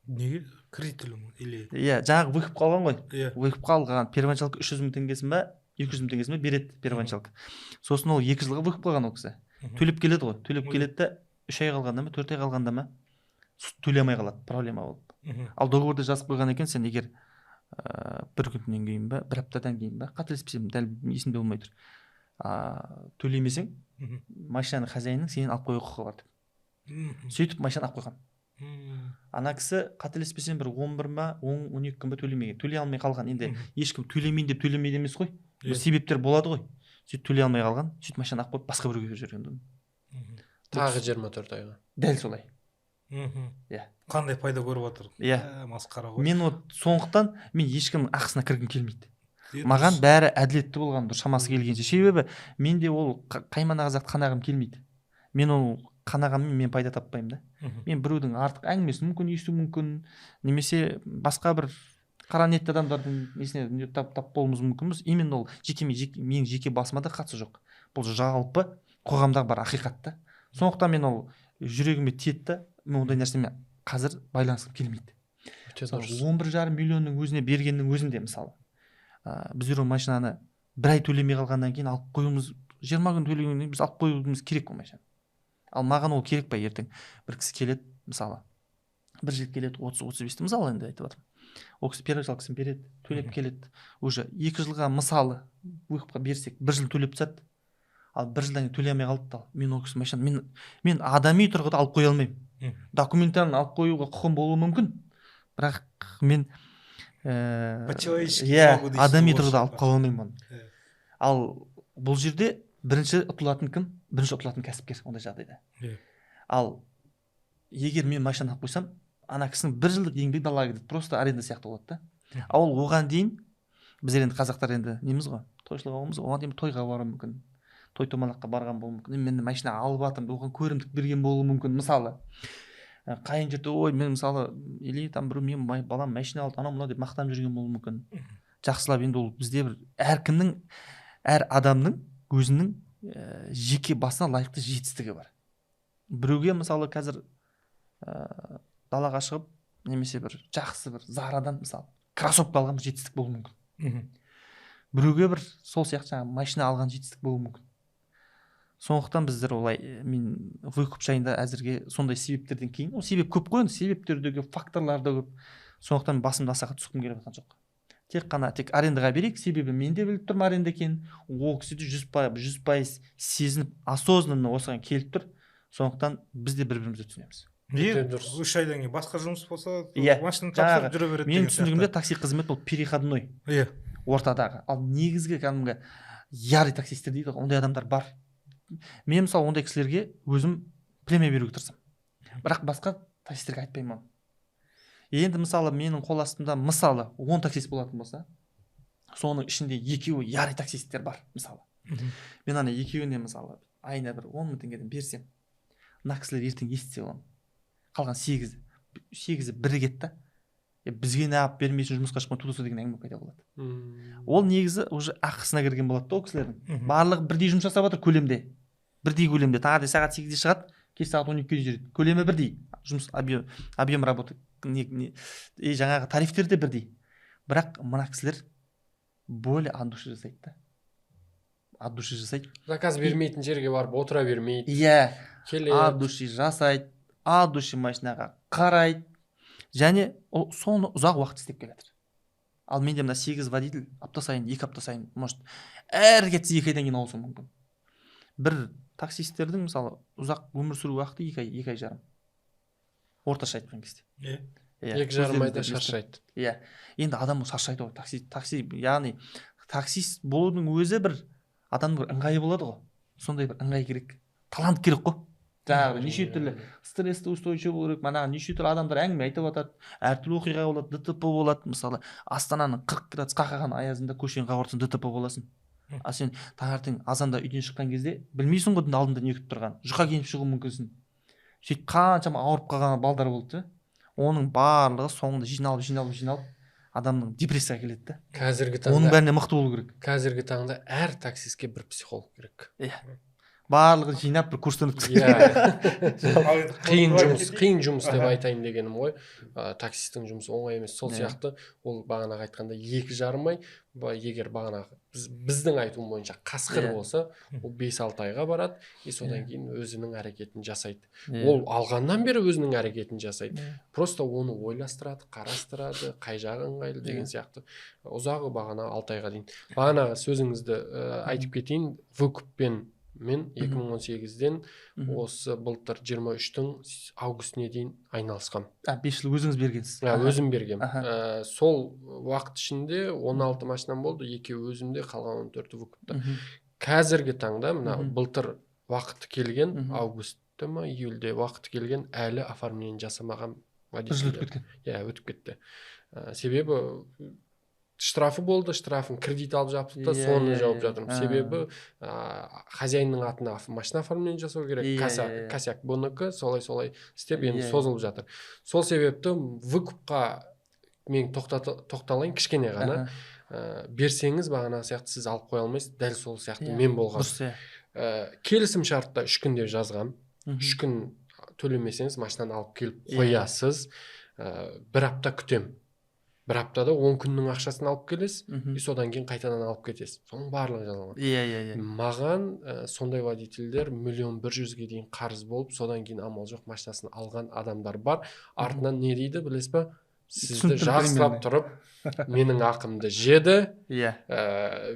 Неге, кредит төлеу ма или? Иә, жаңағы выкуп қалған ғой. Выкуп қалған, первоначалка 300 мың теңгесін ба, 200 мың теңгесін ба береді первоначалка. Сосын ол 2 жылға выкуп қалған ол кісі. Төлеп келеді ғой, төлеп келеді да, 3 ай қалғанда ма, 4 ай қалғанда ма, төлей алмай қалады, проблема болып. Ал договорда жазып қойған екен, сен егер бір күннен кейін ба, бір аптадан кейін ба, қателеспесем, дәл есімде болмай тұр, төлемесең, машинаның хозяинының сенен алып қою құқығы бар деп. Сөйтіп машинаны алып қойған. Ана кісі, қателеспесем, бір 11 ма, 10-12 күн ба төлемеген, төлей алмай қалған енді. Ешкім төлемейін деп төлемейді емес қой, бір себептер болады ғой. Сөйтіп төлей алмай қалған, сөйтіп машинаны алып қойып, басқа біреуге беріп жіберген. Тағы 24 айға. Дәл солай. Иә. Қандай пайда көріп жатыр? Иә. Масқара ғой. Мен вот сондықтан мен ешкімнің ақысына кіргім келмейді. Маған бәрі әділетті болған дұрыс, шамасы келгенше. Себебі менде ол қаймана қазақты қанағым келмейді. Мен ол қанағанмен мен пайда таппаймын да. Мен біреудің артық әңгімесін мүмкін естуім мүмкін, немесе басқа бір қара ниетті адамдардың несіне не тап болуымыз мүмкінбіз. Именно ол жеке, менің жеке басыма да қатысы жоқ, бұл жалпы қоғамдағы бар ақиқат та. Сондықтан мен ол жүрегіме тиеді да, мен ондай нәрсемен қазір байланысқым келмейді. Өте Мысалы, дұрыс. 11,5 миллионның өзіне бергеннің өзінде, мысалы, біздер ол машинаны бір ай төлемей қалғаннан кейін алып қоюымыз, 20 күн төлегеннен кейін біз алып қоюымыз керек ол машинаны. Ал маған ол керек па? Ертең бір кісі келеді, мысалы, бір жігіт келеді, 30-35-те, мысалы, енді айтып жатырмын. Ол кісі первоначалкасын береді, төлеп келеді уже 2 жылға. Мысалы, выкупқа берсек, бір жыл төлеп тастады, ал бір жылдан кейін төлей алмай қалды. Ал мен ол кісі машинаны мен адами тұрғыда алып қоя алмаймын. Документально алып қоюға құқым болуы мүмкін, бірақ мен По-человечески иә, не могу дейсіз адами ғой тұрғыда орысша. алып қала алмаймын оны. Ал бұл жерде бірінші ұтылатын кім? Бірінші ұтылатын кәсіпкер ондай жағдайда. Ал егер мен машинаны алып қойсам, ана кісінің бір жылдық еңбегі далаға кетеді, просто аренда сияқты болады да. Ал ол оған дейін біздер енді, қазақтар енді неміз ғой, тойшыл қауымбыз ғой, оған дейін тойға баруы мүмкін, той томалаққа барған болуы мүмкін, мен машина алып жатырмын, оған көрімдік берген болуы мүмкін. Мысалы, қайын жұрты: «Ой, мен», мысалы, или там біреу: «Менің балам машина алды», анау мынау деп мақтанып жүрген болуы мүмкін. Жақсылап енді ол бізде бір әркімнің, әр адамның өзінің жеке басына лайықты жетістігі бар. Біреуге, мысалы, қазір далаға шығып немесе бір жақсы бір Зарадан, мысалы, кроссовка алған бір жетістік болуы мүмкін. Біреуге бір сол сияқты жаңағы машина алған жетістік болуы мүмкін. Сондықтан біздер олай, мен выкуп жайында әзірге сондай себептерден кейін, ол себеп көп қой енді, себептер де көп, факторлар да көп, сондықтан басымды асаға түскім келіп жатқан жоқ. Тек қана тек арендаға берейік, себебі мен де біліп тұрмын аренда екенін, ол кісі де 100% сезініп, осознанно осыған келіп тұр. Сондықтан біз де бір бірімізді түсінеміз. Иә, дұрыс. 3 айдан кейін басқа жұмыс болса, машинаны жаңағы тапсырып жүре береді менің деген түсінігімде, сияқты. такси қызмет ол переходной, ортадағы. Ал негізгі кәдімгі ярый таксисттер дейді ғой, ондай адамдар бар. Мен, мысалы, ондай кісілерге өзім премия беруге тырысамын, бірақ басқа таксистерге айтпаймын оны. Енді, мысалы, менің қол астымда, мысалы, 10 таксист болатын болса, соның ішінде екеуі ярый таксисттер бар, мысалы. Мен ана екеуіне, мысалы, айына бір 10 000 теңгеден берсем, мына кісілер ертең естісе оны, қалған сегізі бірігеді да: «Е, бізге неғып бермейсің, жұмысқа шықпай туда» деген әңгіме пайда болады. Ол негізі уже ақысына кірген болады да ол кісілердің. Барлығы бірдей жұмыс жасап жатыр, көлемде бірдей, көлемде таңертең сағат 8-де шығады, кеш сағат 12-ге жүреді, көлемі бірдей жұмыс, объем работы не, и жаңағы тарифтер де бірдей. Бірақ мына кісілер более от души жасайды да, от души жасайды. Заказ бермейтін жерге барып отыра бермейді. Келеді. От души жасайды, от души машинаға қарайды және ол соны ұзақ уақыт істеп келе жатыр. Ал менде мына сегіз водитель апта сайын, 2 апта сайын, может, әрі кетсе 2 айдан кейін ауысуы мүмкін. Бір таксистердің, мысалы, ұзақ өмір сүру уақыты 2 ай, 2 ай жарым орташа айтқан кезде. Иә, 2,5 айда өздеріңіз де білесіздер. шаршайды. Иә, енді адам шаршайды ғой. Такси, яғни таксист болудың өзі бір адамның бір ыңғайы болады ғой, сондай бір ыңғай керек, талант керек қой. Жаңағы неше түрлі стрессті устойчивый болу керек, манағы неше түрлі адамдар әңгіме айтып жатады, әртүрлі оқиға болады, ДТП болады. Мысалы, Астананың 40 градус қақаған аязында көшені қағып отырсаң, ДТП боласың. А сен таңертең азанда үйден шыққан кезде білмейсің ғой алдында не күтіп тұрғанын, жұқа киініп шығуы мүмкінсің. Сөйтіп қаншама ауырып қалған балдар болды да. Оның барлығы соңында жиналып, жиналып, жиналып адамның депрессияға келеді да. Қазіргі Оның таңда бәріне мықты болу керек. Қазіргі таңда әр таксистке бір психолог керек. Иә, барлығын жинап бір курстан өткізу. Иә, Ал енді қиын қорытындылай жұмыс, кетейік. қиын жұмыс деп айтайын дегенім ғой. Таксисттің жұмысы оңай емес. Сол сияқты ол бағанағы айтқандай 2,5 ай, егер бағанағы біздің айтуым бойынша қасқыр болса, ол 5-6 айға барады и содан кейін өзінің әрекетін жасайды. Ол алғаннан бері өзінің әрекетін жасайды. Просто оны ойластырады, қарастырады, қай жағы ыңғайлы деген сияқты. Ұзағы бағана 6 айға дейін. Бағанағы сөзіңізді айтып кетейін, выкуппен мен 2018-ден осы былтыр 23-тің августіне дейін айналысқам. А, 5 жыл өзіңіз бергенсіз. Ә, өзім бергем. Сол уақыт ішінде 16 машинам болды, екеуі өзімде, қалған 14-і выкупта. Қазіргі таңда мына былтыр уақыты келген, августта ма, июльде уақыты келген, әлі оформление жасамаған Бір жыл өтіп водительдер. кеткен. Иә, өтіп кетті. Себебі штрафы болды, штрафын кредит алып жаптық та, соны жауып жатырмын. Себебі хозяинның атына машина оформление жасау керек, иә, иә. косяк бұнікі, солай солай істеп енді Иә, иә. созылып жатыр. Сол себепті выкупқа мен тоқталайын кішкене ғана. Берсеңіз, бағанағы сияқты сіз алып қоя алмайсыз, дәл сол сияқты мен болған. дұрыс иә Келісім шартта 3 күн деп жазғам. 3 күн төлемесеңіз, машинаны алып келіп қоясыз. Бір апта күтем, бір аптада 10 күннің ақшасын алып келесіз и содан кейін қайтадан алып кетесіз. Соның барлығы жазылған. иә иә иә Маған сондай водительдер 1,1 миллионға дейін қарыз болып, содан кейін амал жоқ машинасын алған адамдар бар. Артынан не дейді, білесіз ба? Сізді Түсініп тұрмын жақсылап примерно. тұрып менің ақымды жеді.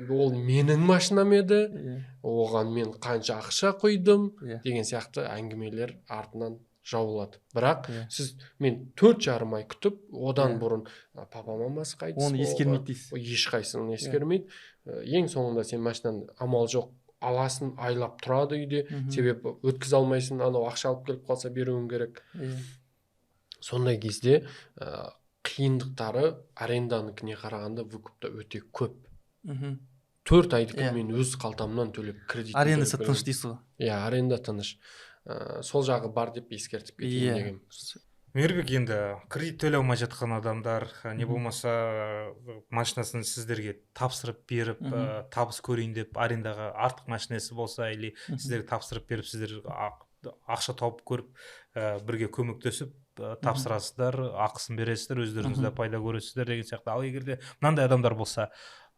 Ол менің машинам еді, оған мен қанша ақша құйдым деген сияқты әңгімелер артынан жаулады. Бірақ сіз мен 4,5 ай күтіп, одан бұрын папа мамасы қайтыс Оны болған. ескермейді дейсіз. Ешқайсысын ескермейді. Ең соңында сен машинаны амал жоқ аласың, айлап тұрады үйде. Себебі өткізе алмайсың, анау ақша алып келіп қалса, беруің керек. Сондай кезде қиындықтары аренданыкіне қарағанда выкупта өте көп. 4 айдікін мен өз қалтамнан төлеп, кредит. Арендасы тыныш дейсіз ғой. Иә, аренда тыныш. Сол жағы бар деп ескертіп кетейін дегенмін. Мейірбек, енді кредит төлей алмай жатқан адамдар, не болмаса машинасын сіздерге тапсырып беріп, табыс көрейін деп арендаға артық машинасы болса или сіздерге тапсырып беріп, сіздер ақша тауып көріп, бірге көмектесіп, тапсырасыздар, ақысын бересіздер, өздеріңіз де пайда көресіздер деген сияқты. Ал егер де мынандай адамдар болса,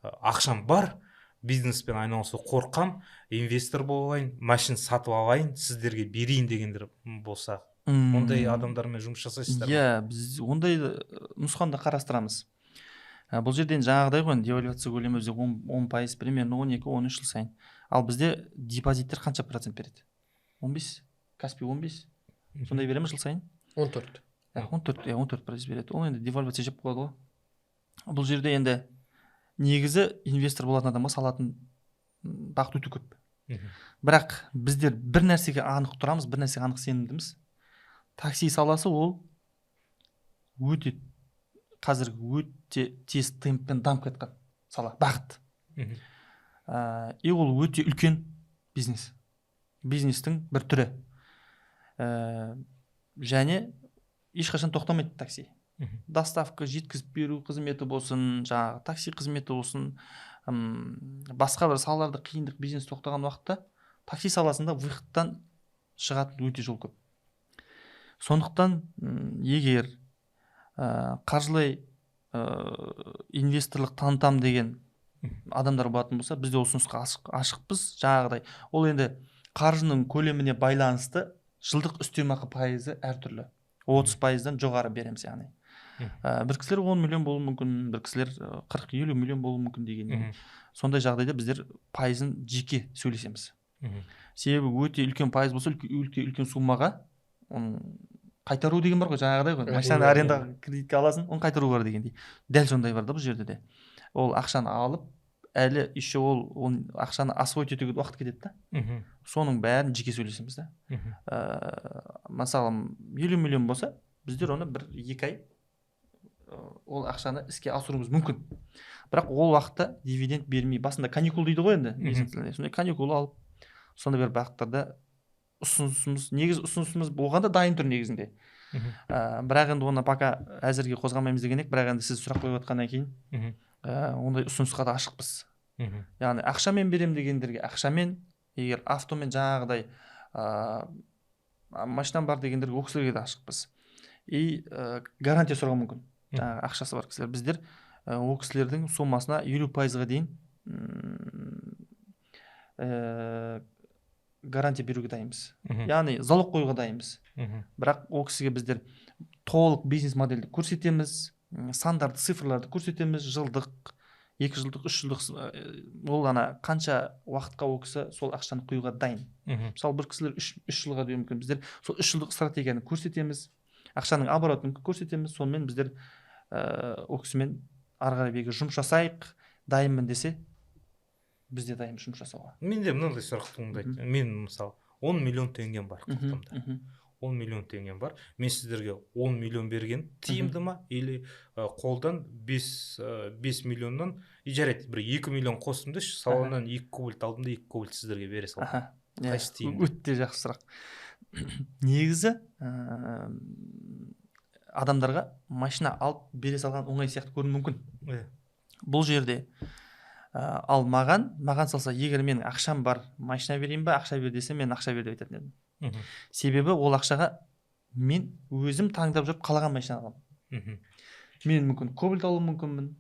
ақшам бар, бизнеспен айналысу қорқам, инвестор болайын, машина сатып алайын, сіздерге берейін дегендер болса, ондай адамдармен жұмыс жасайсыздар ма? Иә, біз ондай нұсқаны да қарастырамыз. Бұл жерде енді жаңағыдай ғой, енді девальвация көлемі бізде 10% примерно, 12-13 жыл сайын. Ал бізде депозиттер қанша процент береді? 15, Каспи 15 сондай бере ме жыл сайын? 14. 14, иә, 14% береді. Ол енді девальвация жеп қояды ғой. Бұл жерде енді негізі инвестор болатын адамға салатын бағыт өте көп. Бірақ біздер бір нәрсеге анық тұрамыз, бір нәрсеге анық сенімдіміз. Такси саласы ол өте қазіргі өте тез темппен дамып кеткен сала, бағыт. И ол өте үлкен бизнес. Бизнестің бір түрі. Және ешқашан тоқтамайды такси. Доставка, жеткізіп беру қызметі болсын, жаңағы такси қызметі болсын, басқа бір салаларда қиындық, бизнес тоқтаған уақытта такси саласында выходтан шығатын өте жол көп. Сондықтан егер қаржылай инвесторлық танытам деген адамдар болатын болса, біз де ұсынысқа ашықпыз. Жаңағыдай ол енді қаржының көлеміне байланысты жылдық үстемақы пайызы әртүрлі, 30%-дан жоғары береміз, яғни бір кісілер 10 миллион болуы мүмкін, бір кісілер 40-50 миллион болуы мүмкін деген. Сондай жағдайда біздер пайызын жеке сөйлесеміз. Себебі өте үлкен пайыз болса, өте үлкен суммаға оның қайтару деген бар ғой, жаңағыдай ғой, машинаны арендаға, кредитке аласың, оны қайтару бар дегендей. Дәл сондай бар да бұл жерде де. Ол ақшаны алып, әлі еще ол ақшаны освоить етуге уақыт кетеді да. Соның бәрін жеке сөйлесеміз да. Мысалы, 50 миллион болса, біздер оны 1-2 ай ол ақшаны іске асыруымыз мүмкін. Бірақ ол уақытта дивиденд бермей, басында каникул дейді ғой енді, сондай каникул алып, сондай бір бағыттарда ұсынысымыз, негізі ұсынысымыз оған да дайын тұр негізінде. Бірақ енді оны пока әзірге қозғамаймыз деген едік, бірақ енді сіз сұрақ қойып жатқаннан кейін ондай ұсынысқа да ашықпыз. Яғни ақшамен берем дегендерге ақшамен, егер автомен жаңағыдай машинам бар дегендерге, ол кісілерге де ашықпыз. И гарантия сұрауы мүмкін жаңағы ақшасы бар кісілер. Біздер ол кісілердің сомасына 50%-ға дейін гарантия беруге дайынбыз, яғни залог қоюға дайынбыз. Бірақ ол кісіге біздер толық бизнес модельді көрсетеміз, сандарды, цифрларды көрсетеміз, жылдық, 2 жылдық, 3 жылдық, ол ана қанша уақытқа ол кісі сол ақшаны құюға дайын. Мысалы, бір кісілер үш жылға деуі мүмкін. Біздер сол 3 жылдық стратегияны көрсетеміз, ақшаның оборотын көрсетеміз. Сонымен біздер ол кісімен ары қарай бері жұмыс жасайық, дайынмын десе, біз де дайынбыз жұмыс жасауға. Менде мынандай сұрақ туындайды. Мен, мысалы, 10 миллион теңгем бар қалтамда. 10 миллион теңгем бар. Мен сіздерге 10 миллион берген тиімді ма, или қолдан 5 миллионнан, и жарайды, бір 2 миллион қостым да, салоннан 2 Кобальт алдым да, 2 Кобальт сіздерге бере салдым. Қайсысы тиімді? Өте жақсы сұрақ. Негізі адамдарға машина алып бере салған оңай сияқты көрінуі мүмкін. Бұл жерде ал маған салса, егер менің ақшам бар, машина берейін ба, ақша бер десе, мен ақша бер деп айтатын едім. Себебі ол ақшаға мен өзім таңдап жүріп қалаған машина аламын. Мен мүмкін Кобальт алуым мүмкінмін,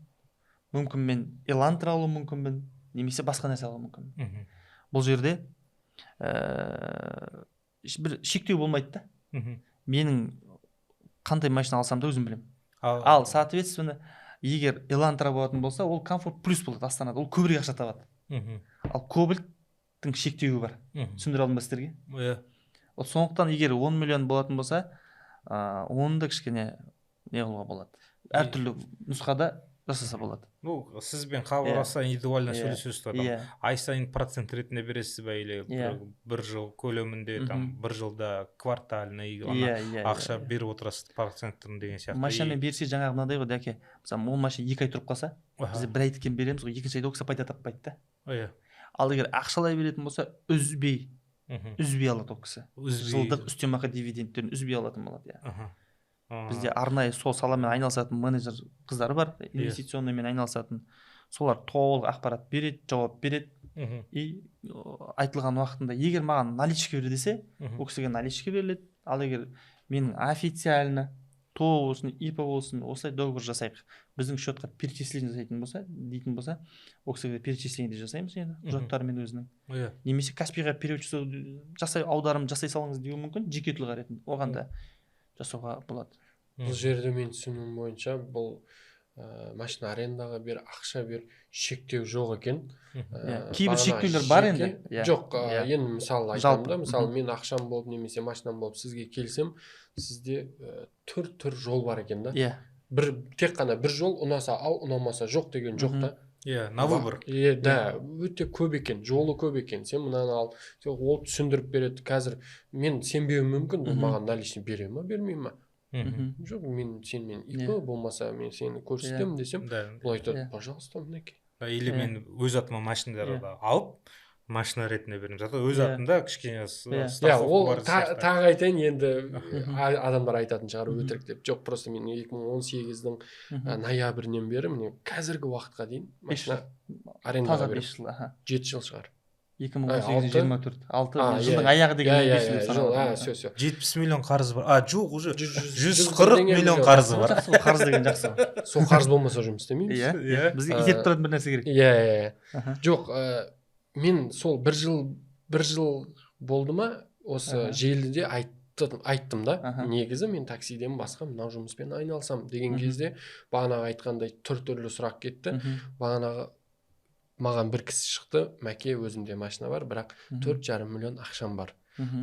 мүмкін мен Элантра алуым мүмкінмін, немесе басқа нәрсе алуым мүмкінмін. Бұл жерде бір шектеу болмайды да. Менің қандай машина алсам да өзім білемін. Ал соответственно, егер Элантра болатын болса, ол комфорт плюс болады Астанада, ол көбірек ақша табады. Ал Кобальттың шектеуі бар. Түсіндіре алдым ба сіздерге? Иә. Ол сондықтан егер 10 миллион болатын болса, оны да кішкене не қылуға болады, әртүрлі нұсқада жасаса болады. Ну, сізбен хабарласса, индивидуально сөйлесесіз ғой там. Иә. Ай сайын процент ретінде бересіз ба, или бір жыл көлемінде, там бір жылда квартальный ана иә иә ақша беріп отырасыз процентін деген сияқты. Машинамен берсе, жаңағы мынандай ғой, дәке, мысалы, ол машина 2 ай тұрып қалса, біз бір айдікін береміз ғой, екінші айда ол кісі пайда таппайды да. Ал егер ақшалай беретін болса, үзбей үзбей алады ол кісі. Үзбей. Жылдық үстемақы дивидендтерін үзбей алатын болады, иә. Бізде арнайы сол саламен айналысатын менеджер қыздар бар, инвестиционныймен айналысатын. Солар толық ақпарат береді, жауап береді. И айтылған уақытында егер маған наличка бер десе, ол кісіге наличка беріледі. Ал егер менің официально ТОО болсын, ИП болсын, осылай договор жасайық, біздің счетқа перечисление жасайтын болса, дейтін болса, ол кісіге перечисление де жасаймыз енді құжаттарымен өзінің. Немесе Каспийға перевод жасай, аударым жасай салыңыз деуі мүмкін жеке тұлға ретінде, оған да жасауға болады. Бұл жерде мен түсінуім бойынша, бұл Машина арендаға бер, ақша бер, шектеу жоқ екен. Кейбір шектеулер бар енді. Жоқ, енді мысалы айтамын да, мысалы мен ақшам болып немесе машинам болып сізге келсем, сізде төрт түр жол бар екен да. Бір тек қана бір жол, ұнаса ал, ұнамаса жоқ деген жоқ та. Иә, на выбор. Иә, да, өте көп екен, жолы көп екен. Сен мынаны ал, ол түсіндіріп береді. Қазір мен сенбеуім мүмкін, бұл маған наличный бере ма, бермей ма? Жоқ, мен сенімен ИП болмаса мен сені көрсетемін десем, бұл айтады, пожалуйста, мінекей. Или мен өз атыма машиналарды алып, машина ретінде беремін. Зато өз атымда кішкене страховка бар сияқты. Тағы айтайын, енді адамдар айтатын шығар өтірік деп. Жоқ, просто мен 2018-дің ноябрінен бері міне қазіргі уақытқа дейін машина арендаға беремін. 5 жыл, аха. 7 жыл шығар. 2018 24 6 жылдың аяғы деген 5 жыл саналады. Все, все. 70 миллион қарызы бар. А, жоқ, уже 140 миллион қарызы бар. Жақсы, қарыз деген жақсы. Сол қарыз болмаса жұмыс істемейміз. Иә, бізге итеріп тұратын бір нәрсе керек. Иә. Жоқ, мен сол бір жыл болды ма, осы желіде айттым да, негізі мен таксиден басқа мынау жұмыспен айналысам деген кезде бағанағы айтқандай түр-түрлі сұрақ кетті. Бағанағы маған бір кісі шықты, Мәке, өзімде машина бар, бірақ 4,5 миллион ақшам бар.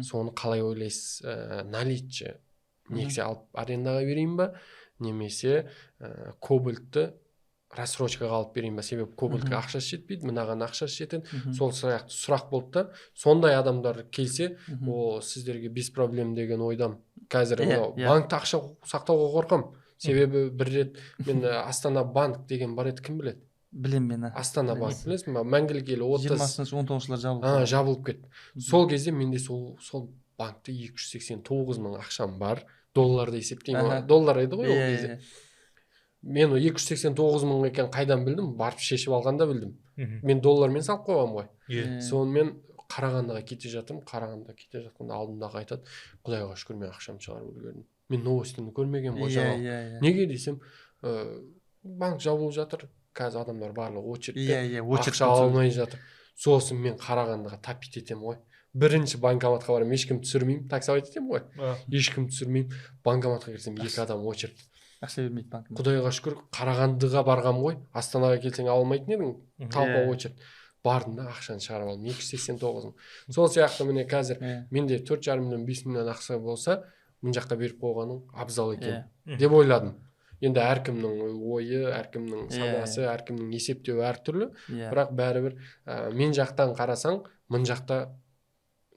Соны қалай ойлайсыз, наличие нексия алып арендаға берейін ба, немесе кобальтты рассрочкаға алып берейін ба, себебі кобальтқа ақшасы жетпейді, мынаған ақшасы жетеді. Сол сияқты сұрақ болды да. Сондай адамдар келсе, о, сіздерге без проблем деген ойдам. Қазір банкта ақша сақтауға қорқам. Себебі бір рет мен Астана банк деген бар еді, кім біледі? Білем мен. Астана банк білесің ба? Мәңгілік ел 30 20-19 жылдар жабылып. Жабылып кетті. Сол кезде менде сол банкте 289 мың ақшам бар. Долларды есептеймін. Доллар еді ғой ол кезде. Мен 289 мың екен қайдан білдім? Барып шешіп алғанда білдім. Мен доллармен салып қойғам ғой. Сонымен Қарағандыға кете жатырмын. Қарағандыға кете жатқанда алдымдағы айтады, Құдайға шүкір, мен ақшамды шығарып үлгердім. Мен новостьті көрмеген ғой жаңағы. Неге десем, банк жабылып жатыр. Қазір адамдар барлығы очередьте, ақша алмай жатыр. Сосын мен Қарағандыға тапить етемін ғой. Бірінші банкоматқа барамын, ешкім түсірмеймін, таксовать етемін ғой. Ешкім түсірмеймін. Банкоматқа кірсем, 2 адам очередь. Ақша бермейді банк. Құдайға шүкір, Қарағандыға барғам ғой. Астанаға келсең ала алмайтын едің, толпа очередь. Бардым да ақшаны шығарып алдым, 289 мың. Сол сияқты міне қазір менде 4,5 миллион, 5 миллион ақша болса, мына жаққа беріп қойғаның абзал екен деп ойладым. Енді әркімнің ойы, әркімнің санасы, әркімнің есептеуі әртүрлі. Бірақ бәрібір мен жақтан қарасаң, мын жақта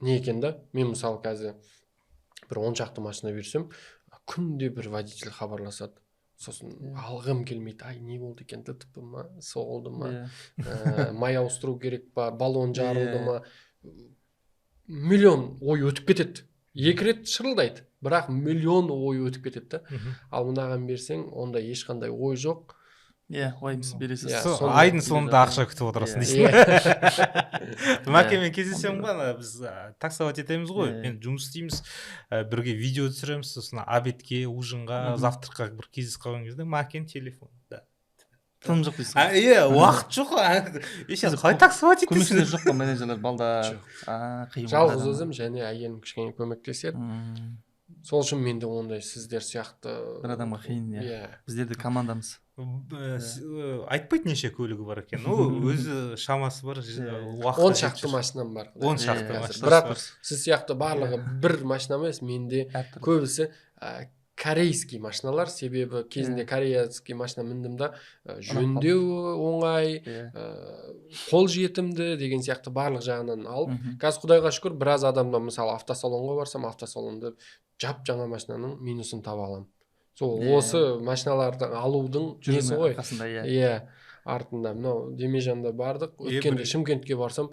не екен да? Мен мысалы қазір бір 10 шақты машина берсем, күнде бір водитель хабарласады. Сосын алғым келмейді. Ай, не болды екен, ДТП ма, соғылды ма, май ауыстыру керек па, баллон жарылды ма? Миллион ой өтіп кетеді. 2 рет шырылдайды, бірақ миллион ой өтіп кетеді да. Ал мынаған берсең, онда ешқандай ой жоқ. Иә, ойымсыз бересіз. Айдың соңында ақша күтіп отырасың дейсің. Мәкемен кездесемін ғой, біз таксовать етеміз ғой, мен жұмыс істейміз, бірге видео түсіреміз, сосын обедке, ужинға, завтракқа бір кездесіп қалған кезде Мәкен телефон. Тыным жоқ дейсің. Иә, уақыт жоқ. Сен қалай таксовать етесің? Көмекшілер жоқ па, менеджерлер, балдар? Қиын. Жалғыз өзім және әйелім кішкене көмектеседі. Сол үшін менде ондай сіздер сияқты бір адамға қиын, иә. Біздер де командамыз. Айтпайды неше көлігі бар екен. Ол өзі шамасы бар, уақыт. 10 шақты машинам бар. 10 шақты машина. Бірақ сіз сияқты барлығы бір машина емес, менде көбісі корейский машиналар, себебі кезінде корейский машина міндім да, жөндеу оңай, қол жетімді деген сияқты барлық жағынан алып. Қазір Құдайға шүкір, біраз адамда, мысалы, автосалонға барсам, автосалонда жап-жаңа машинаның минусын таба аламын. Сол осы машиналарды алудың несі ғой? Иә, артында. Мынау Демежанда бардық, өткенде Шымкентке барсам,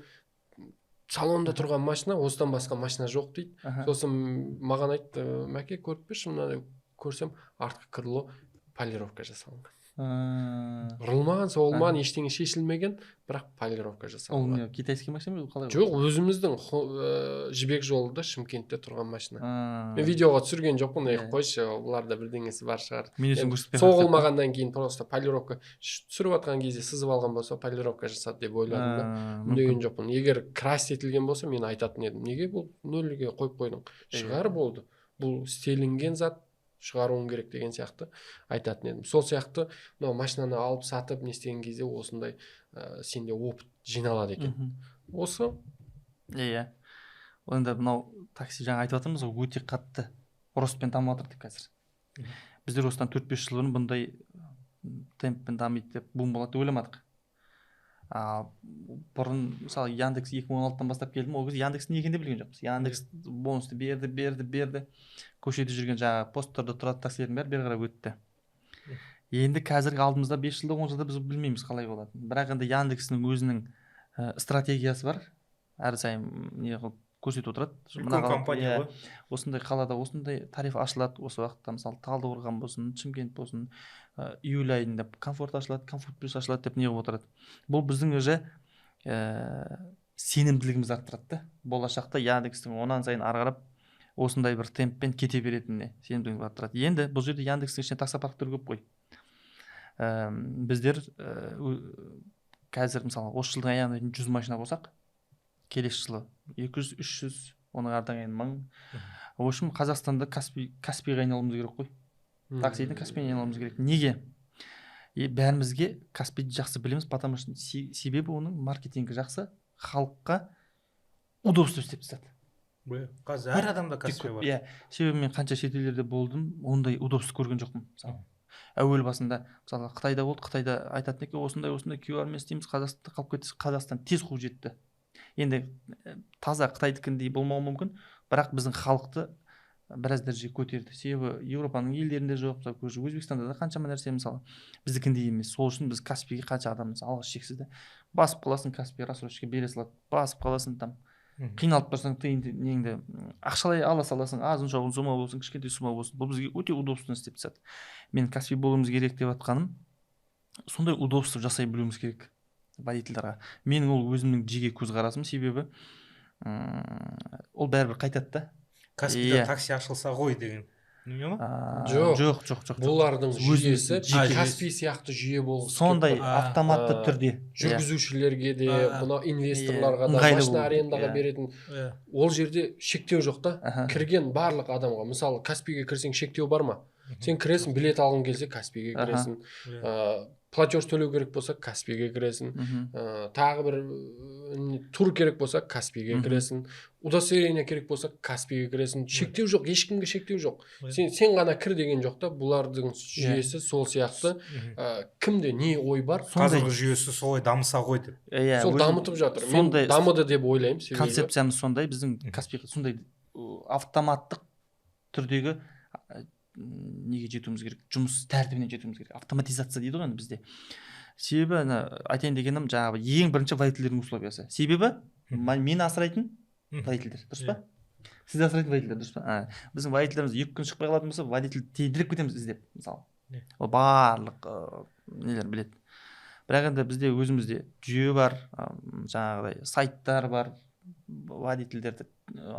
салонда тұрған машина, осыдан басқа машина жоқ дейді. Сосын маған айтты, Мәке, көріп берші, мынаны көрсем, артқы крыло полировка жасалынған. Ұрылмаған, соғылмаған, ештеңе шешілмеген, бірақ полировка жасалынған. Ол не, китайский машина ма, қалай? Жоқ, өзіміздің Жібек жолында Шымкентте тұрған машина. Мен видеоға түсірген жоқпын, қойшы, бұларда бірдеңесі бар шығар. Соғылмағаннан кейін просто полировка түсіріп жатқан кезде сызып алған болса, полировка жасады деп ойладым да. Үндеген жоқпын. Егер крас етілген болса, мен айтатын едім. Неге бұл нөлге қойып қойдың? Шығар болды. Бұл істелінген зат, Шығаруың керек деген сияқты айтатын едім. Сол сияқты мынау машинаны алып сатып не істеген кезде осындай сенде опыт жиналады екен. Осы. Иә. Енді мынау такси, жаңа айтып жатырмыз ғой, өте қатты ростпен дамып жатыр деп қазір. Біздер осыдан 4-5 жыл бұрын бұндай темппен дамиды деп, бум болады деп ойламадық. Бұрын мысалы Яндекс 2016-тан бастап келдім, ол кезде Яндекс не екенін де білген жоқпыз. Яндекс бонусты берді, берді, берді. Көшеде жүрген жаңағы посттарда тұратын таксилердің бәрі бері қарай өтті. Енді қазіргі алдымызда 5 жылда, 10 жылда біз білмейміз қалай болатынын. Бірақ енді Яндекстің өзінің стратегиясы бар. Әр сайын не қылып көрсетіп отырады. Үлкен компания ғой. Осындай қалада осындай тариф ашылады, осы уақытта мысалы Талдықорған болсын, Шымкент болсын, июль айында комфорт ашылады, комфорт плюс ашылады деп не қылып отырады. Бұл біздің уже сенімділігімізді арттырады да. Болашақта Яндекстің онан сайын ары қарап осындай бір темппен кете беретініне сенімділігімізді арттырады. Енді бұл жерде Яндекстің ішінде таксопарктер көп қой. Біздер қазір мысалы осы жылдың аяғына дейін 100 машина болсақ, келесі жылы 200, 300, оның артынан кейін 1000. В общем, Қазақстанда Каспийға айналуымыз керек қой. Таксидің Каспийіне айналуымыз керек. Неге? Бәрімізге Каспийді жақсы білеміз, потому что себебі оның маркетингі жақсы, халыққа удобство істеп тастады. Қазір әр адамда Каспий бар. Иә, себебі мен қанша шетелдерде болдым, ондай удобство көрген жоқпын. Мысалы, әуел басында мысалы Қытайда болды, Қытайда айтатын екен, осындай осындай QR-мен істейміз, Қазақстанда қалып кетті, Қазақстан тез қуып жетті. Енді таза қытайдікіндей болмауы мүмкін, бірақ біздің халықты біраз дәрежеге көтерді. Себебі Еуропаның елдерінде жоқ, мысалы көрші Өзбекстанда да қаншама нәрсе мысалы біздікіндей емес. Сол үшін біз Каспийге қанша адам мысалы алғыс шексіз де басып қаласың, Каспий рассрочка бере салады, басып қаласың, там қиналып тұрсаң тиын неңді ақшалай ала саласың, азын шоғын сумма болсын, кішкентай сумма болсын. Бұл бізге өте удобство істеп тастады. Мен Каспий болуымыз керек деп жатқаным, сондай удобство жасай білуіміз керек водительдарға. Менің ол өзімнің жеке көзқарасым, себебі ол бәрібір қайтады да. Каспийда такси ашылса ғой деген неме ма? Жоқ. Жоқ, жоқ, жоқ. Бұлардың жүйесі Каспий сияқты жүйе болғысы сондай келіп тұр. Автоматты түрде Жүргізушілерге де, мынау инвесторларға да, Ыңғайлы машина болу. арендаға беретін. Ол жерде шектеу жоқ та. Кірген барлық адамға, мысалы Каспийге кірсең шектеу бар ма? Сен кіресің, билет алғың келсе Каспийге кіресің. Платеж төлеу керек болса Каспийге кіресің. Тағы бір тур керек болса Каспийге кіресің. Удостоверение керек болса Каспийге кіресің. Шектеу жоқ, ешкімге шектеу жоқ. Сен ғана кір деген жоқ та. Бұлардың жүйесі сол сияқты. Кімде не ой бар? Қазіргі жүйесі солай дамыса ғой деп. Иә, Сол дамытып жатыр. Мен сондай дамыды деп ойлаймын, себебі концепциямыз сондай, біздің Каспийға сондай автоматтық түрдегі неге жетуіміз керек, жұмыс тәртібіне жетуіміз керек. Автоматизация дейді ғой енді бізде. Себебі ана айтайын дегенім, жаңағы ең бірінші водительдердің условиясы. Себебі мені асырайтын водительдер, дұрыс па? Сізді асырайтын водительдер, дұрыс па? Біздің водительдеріміз 2 күн шықпай қалатын болса, водитель тендіріп кетеміз іздеп, мысалы. Ол барлық нелер біледі. Бірақ енді бізде өзімізде жүйе бар, жаңағыдай сайттар бар, водительдерді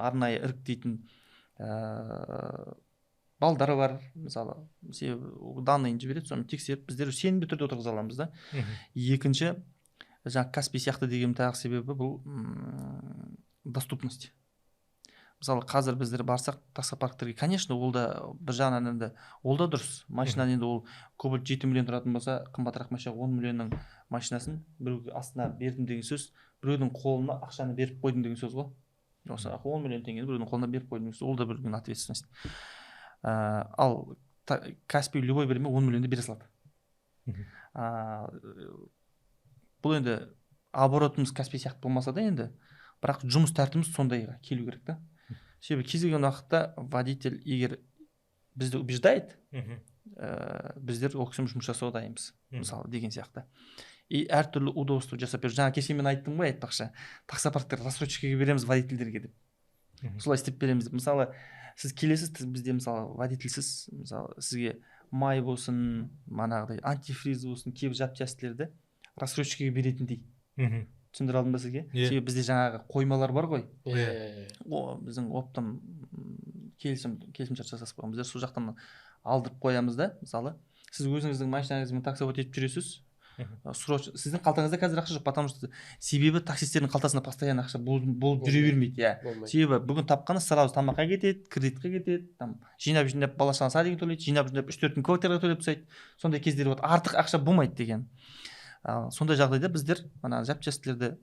арнайы іріктейтін балдары бар, мысалы, себебі данныйын жібереді, соны тексеріп, біздер сенімді түрде отырғыза аламыз да. Екінші, жаңа Каспий сияқты деген тағы себебі бұл доступность. Мысалы, қазір біздер барсақ таксопарктерге, конечно, ол да бір жағынан енді ол да дұрыс. Машинаны енді ол Кобальт 7 миллион тұратын болса, қымбатырақ машина 10 миллионның машинасын біреуге астына бердім деген сөз, біреудің қолына ақшаны беріп қойдым деген сөз ғой. Осы 10 миллион теңгені біреудің қолына беріп қойдым деген сөз, ол да бір үлкен ответственность. Ал Каспий любой берме 10 миллионды бере салады. Бұл енді оборотымыз Каспий сияқты болмаса да енді, бірақ жұмыс тәртібіміз сондайға келу керек та. Себебі кез келген уақытта водитель егер бізді убеждает, біздер ол кісімен жұмыс жасауға дайынбыз, мысалы деген сияқты. И әртүрлі удобство жасап беру. Жаңа кеше мен айттым ғой, айтпақшы, таксопарктер рассрочкаға береміз водительдерге деп. Солай істеп береміз деп. Мысалы, сіз келесіз, бізде мысалы водительсіз, мысалы сізге май болсын, манағыдай антифриз болсын, кейбір запчастьлерді рассрочкаға беретіндей. Түсіндіре алдым ба сізге? Себебі бізде жаңағы қоймалар бар ғой. О, біздің оптом келісімшарт жасасып қойған. Біздер сол жақтан алдырып қоямыз да, мысалы, сіз өзіңіздің машинаңызбен таксовать етіп жүресіз. Срочно сіздің қалтаңызда қазір ақша жоқ, потому что себебі таксистердің қалтасында постоянно ақша болып жүре бермейді, иә. Себебі бүгін тапқаны сразу тамаққа кетеді, кредитке кетеді, там жинап жинап бала шағаны садикке төлейді, жинап жинап 3-4 күн квартираға төлеп тастайды. Сондай кездер болады, артық ақша болмайды деген. Сондай жағдайда біздер ана запчастьлерді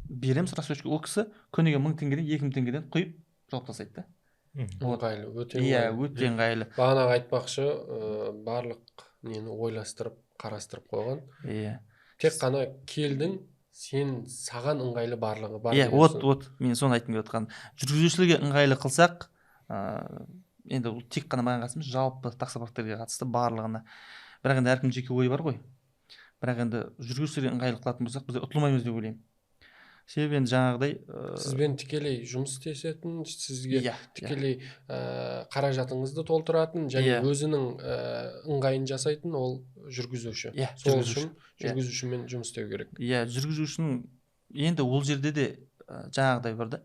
береміз рассрочка. Ол кісі күніге 1000 теңгеден, 2000 теңгеден құйып жауып тастайды да. Ыңғайлы, өте иә, өте ыңғайлы. Бағанағы айтпақшы, барлық нені ойластырып, қарастырып қойған. Иә. Тек қана келдің, сен саған ыңғайлы барлығы бар. Иә, вот мен соны айтқым келіп отқан. Жүргізушілерге ыңғайлы қылсақ, енді ол тек қана маған қатысты емес, жалпы таксопарктерге қатысты барлығына. Бірақ енді әркімнің жеке ойы бар ғой. Бірақ енді жүргізушілерге ыңғайлы қылатын болсақ, біз ұтылмаймыз деп ойлаймын. Себебі енді жаңағыдай сізбен тікелей жұмыс істесетін, сізге тікелей қаражатыңызды толтыратын және өзінің ыңғайын жасайтын ол жүргізуші. Сол үшін жүргізушімен жұмыс істеу керек. Иә, жүргізушінің енді ол жерде де жаңағыдай бар да,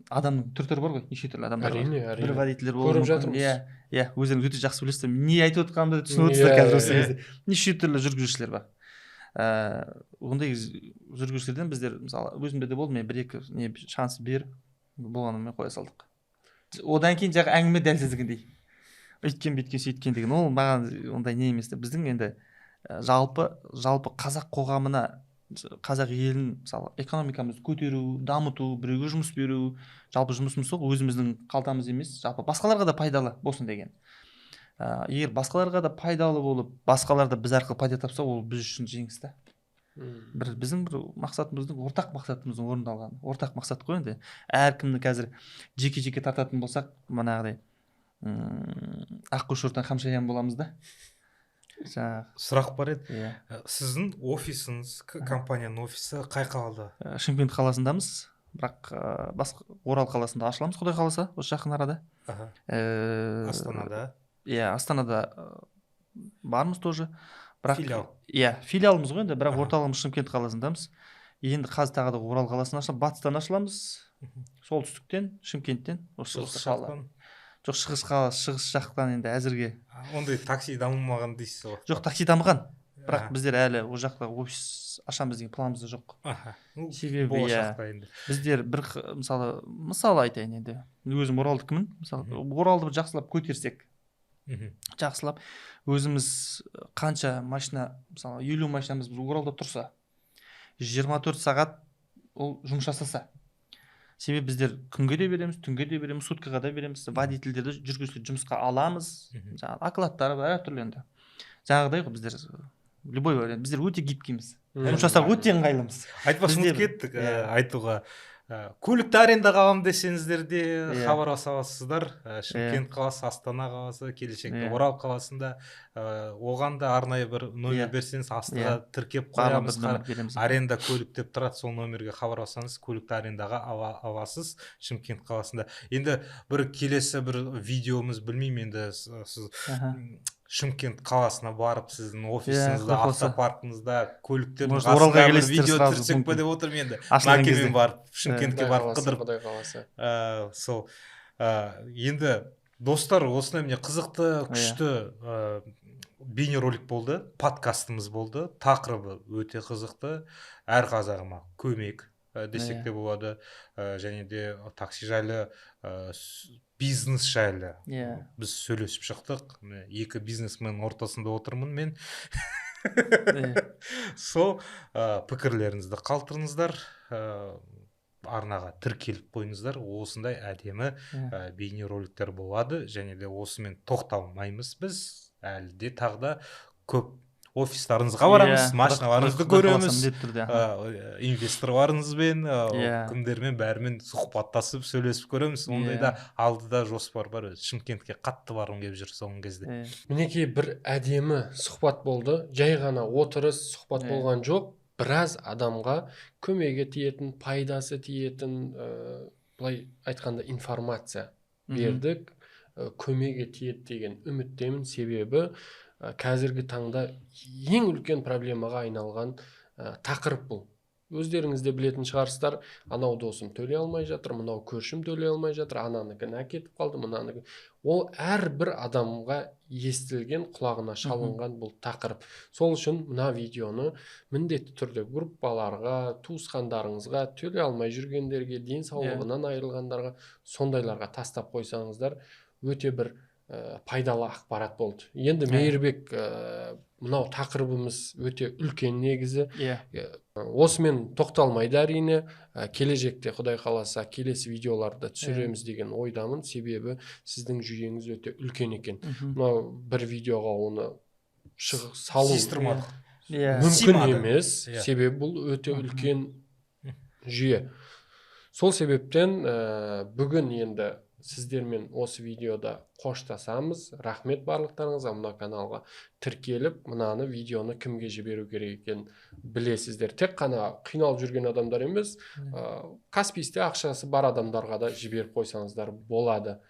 адамның түр-түрі бар ғой, неше түрлі адамдар бар. Әрине, әрине. Бір водительдер болуы көріп мүмкін. жатырмыз. Иә, иә, өздеріңіз өте жақсы білесіздер. Не айтып отқанымды түсініп отырсыздар қазір осы кезде. Неше түрлі жүргізушілер бар. Ондай жүргізушілерден біздер, мысалы, өзімде де болды, мен бір-екі не шанс беріп болғанымен қоя салдық. Одан кейін жағы әңгіме дәл сіздікіндей. Өйткен, бүйткен, сөйткен деген ол маған ондай не емес те. Біздің енді жалпы қазақ қоғамына, қазақ елін, мысалы, экономикамызды көтеру, дамыту, біреуге жұмыс беру, жалпы жұмысымыз сол, өзіміздің қалтамыз емес, жалпы басқаларға да пайдалы болсын деген. Егер басқаларға да пайдалы болып, басқалар да біз арқылы пайда тапса, ол біз үшін жеңіс та. Бір біздің бір мақсатымыздың, ортақ мақсатымыздың орындалғаны. Ортақ мақсат қой енді. Әркімді қазір жеке-жеке тартатын болсақ, манағыдай аққу шортан қамшаян боламыз да. Жаңағы сұрақ бар еді. Иә. Сіздің офисіңіз, компанияның офисі қай қалада? Шымкент қаласындамыз, бірақ басқа Орал қаласында ашыламыз, Құдай қаласа, осы жақын арада. Астанада. Иә, Астанада бармыз тоже. Бірақ филиал. Иә, филиалымыз ғой енді, бірақ орталығымыз Шымкент қаласындамыз. Енді қазір тағы да Орал қаласынан ашыламыз, батыстан ашыламыз, солтүстіктен, Шымкенттен, осы жақтан. Жоқ, шығыс жақтан енді әзірге. Ондай такси дамымаған дейсіз ғой. Жоқ, такси дамыған. Бірақ біздер әлі ол жақта офис ашамыз деген планымыз жоқ. Себебі болашақта енді. Біздер бір мысалы айтайын енді. Өзім оралдікімін. Мысалы, Оралды бір жақсылап көтерсек, жақсылап өзіміз қанша машина, мысалы, 50 машинамыз біз Оралда тұрса, 24 сағат ол жұмыс жасаса. Себебі біздер күнге де береміз, түнге де береміз, суткаға да береміз, водительдерді, жүргізушілерді жұмысқа аламыз, жаңағы окладтары бар әртүрлі енді. Жаңағыдай ғой, біздер любой вариант, біздер өте гибкийміз. Жұмыс жасауға өте ыңғайлымыз. Айтпақшы, ұмытып кеттік айтуға. Көлікті арендаға аламын десеңіздер де хабарласа аласыздар. Шымкент қаласы, Астана қаласы, келешекте Орал қаласында, оған да арнайы бір номер берсеңіз, астыға тіркеп қоямыз. Аренда көлік деп тұрады, сол номерге хабарласаңыз, көлікті арендаға аласыз Шымкент қаласында. Енді бір келесі бір видеомыз, білмеймін енді, сіз Шымкент қаласына барып, сіздің офисіңізде, автопаркіңізде, көліктердің қасында бір видео түсірсек пе деп отырмын енді. Мәкемен барып, Шымкентке барып қыдырып. Құдай қаласа. Сол енді достар, осындай міне қызықты, күшті бейнеролик болды, подкастымыз болды, тақырыбы өте қызықты, әр қазағыма көмек десек те болады, және де такси жайлы, бизнес жайлы біз сөйлесіп шықтық. Екі бизнесмен ортасында отырмын мен. Сол пікірлеріңізді қалдырыңыздар, арнаға тіркеліп қойыңыздар. Осындай әдемі бейнероликтер болады, және де осымен тоқталмаймыз біз, әлі де тағы да көп офистарыңызға барамыз, машиналарыңызды көреміз, инвесторларыңызбен, кімдермен, бәрімен сұхбаттасып, сөйлесіп көреміз. Ондай да алдыда жоспар бар. Шымкентке қатты барғым келіп жүр соңғы кезде. Мінекей бір әдемі сұхбат болды. Жай ғана отырыс сұхбат болған жоқ. Біраз адамға көмегі тиетін, пайдасы тиетін, былай айтқанда информация бердік, көмегі тиеді деген үміттемін. Себебі қазіргі таңда ең үлкен проблемаға айналған тақырып бұл. Өздеріңіз де білетін шығарсыздар, анау досым төлей алмай жатыр, мынау көршім төлей алмай жатыр, ананікін әкетіп қалды, мынанікі. Ол әрбір адамға естілген, құлағына шалынған бұл тақырып. Сол үшін мына видеоны міндетті түрде группаларға, туысқандарыңызға, төлей алмай жүргендерге, денсаулығынан айырылғандарға, сондайларға тастап қойсаңыздар, өте бір пайдалы ақпарат болды. Енді Мейірбек, мынау тақырыбымыз өте үлкен негізі. Осымен тоқталмайды әрине. Келешекте Құдай қаласа келесі видеоларды түсіреміз деген ойдамын, себебі сіздің жүйеңіз өте үлкен екен. Мынау бір видеоға оны салу Сыйстырмадық. Мүмкін Сыймады. емес, себебі бұл өте үлкен жүйе. Сол себептен бүгін енді сіздермен осы видеода қоштасамыз. Рахмет барлықтарыңызға. Мына каналға тіркеліп, мынаны видеоны кімге жіберу керек екенін білесіздер. Тек қана қиналып жүрген адамдар емес, Каспийсте ақшасы бар адамдарға да жіберіп қойсаңыздар болады.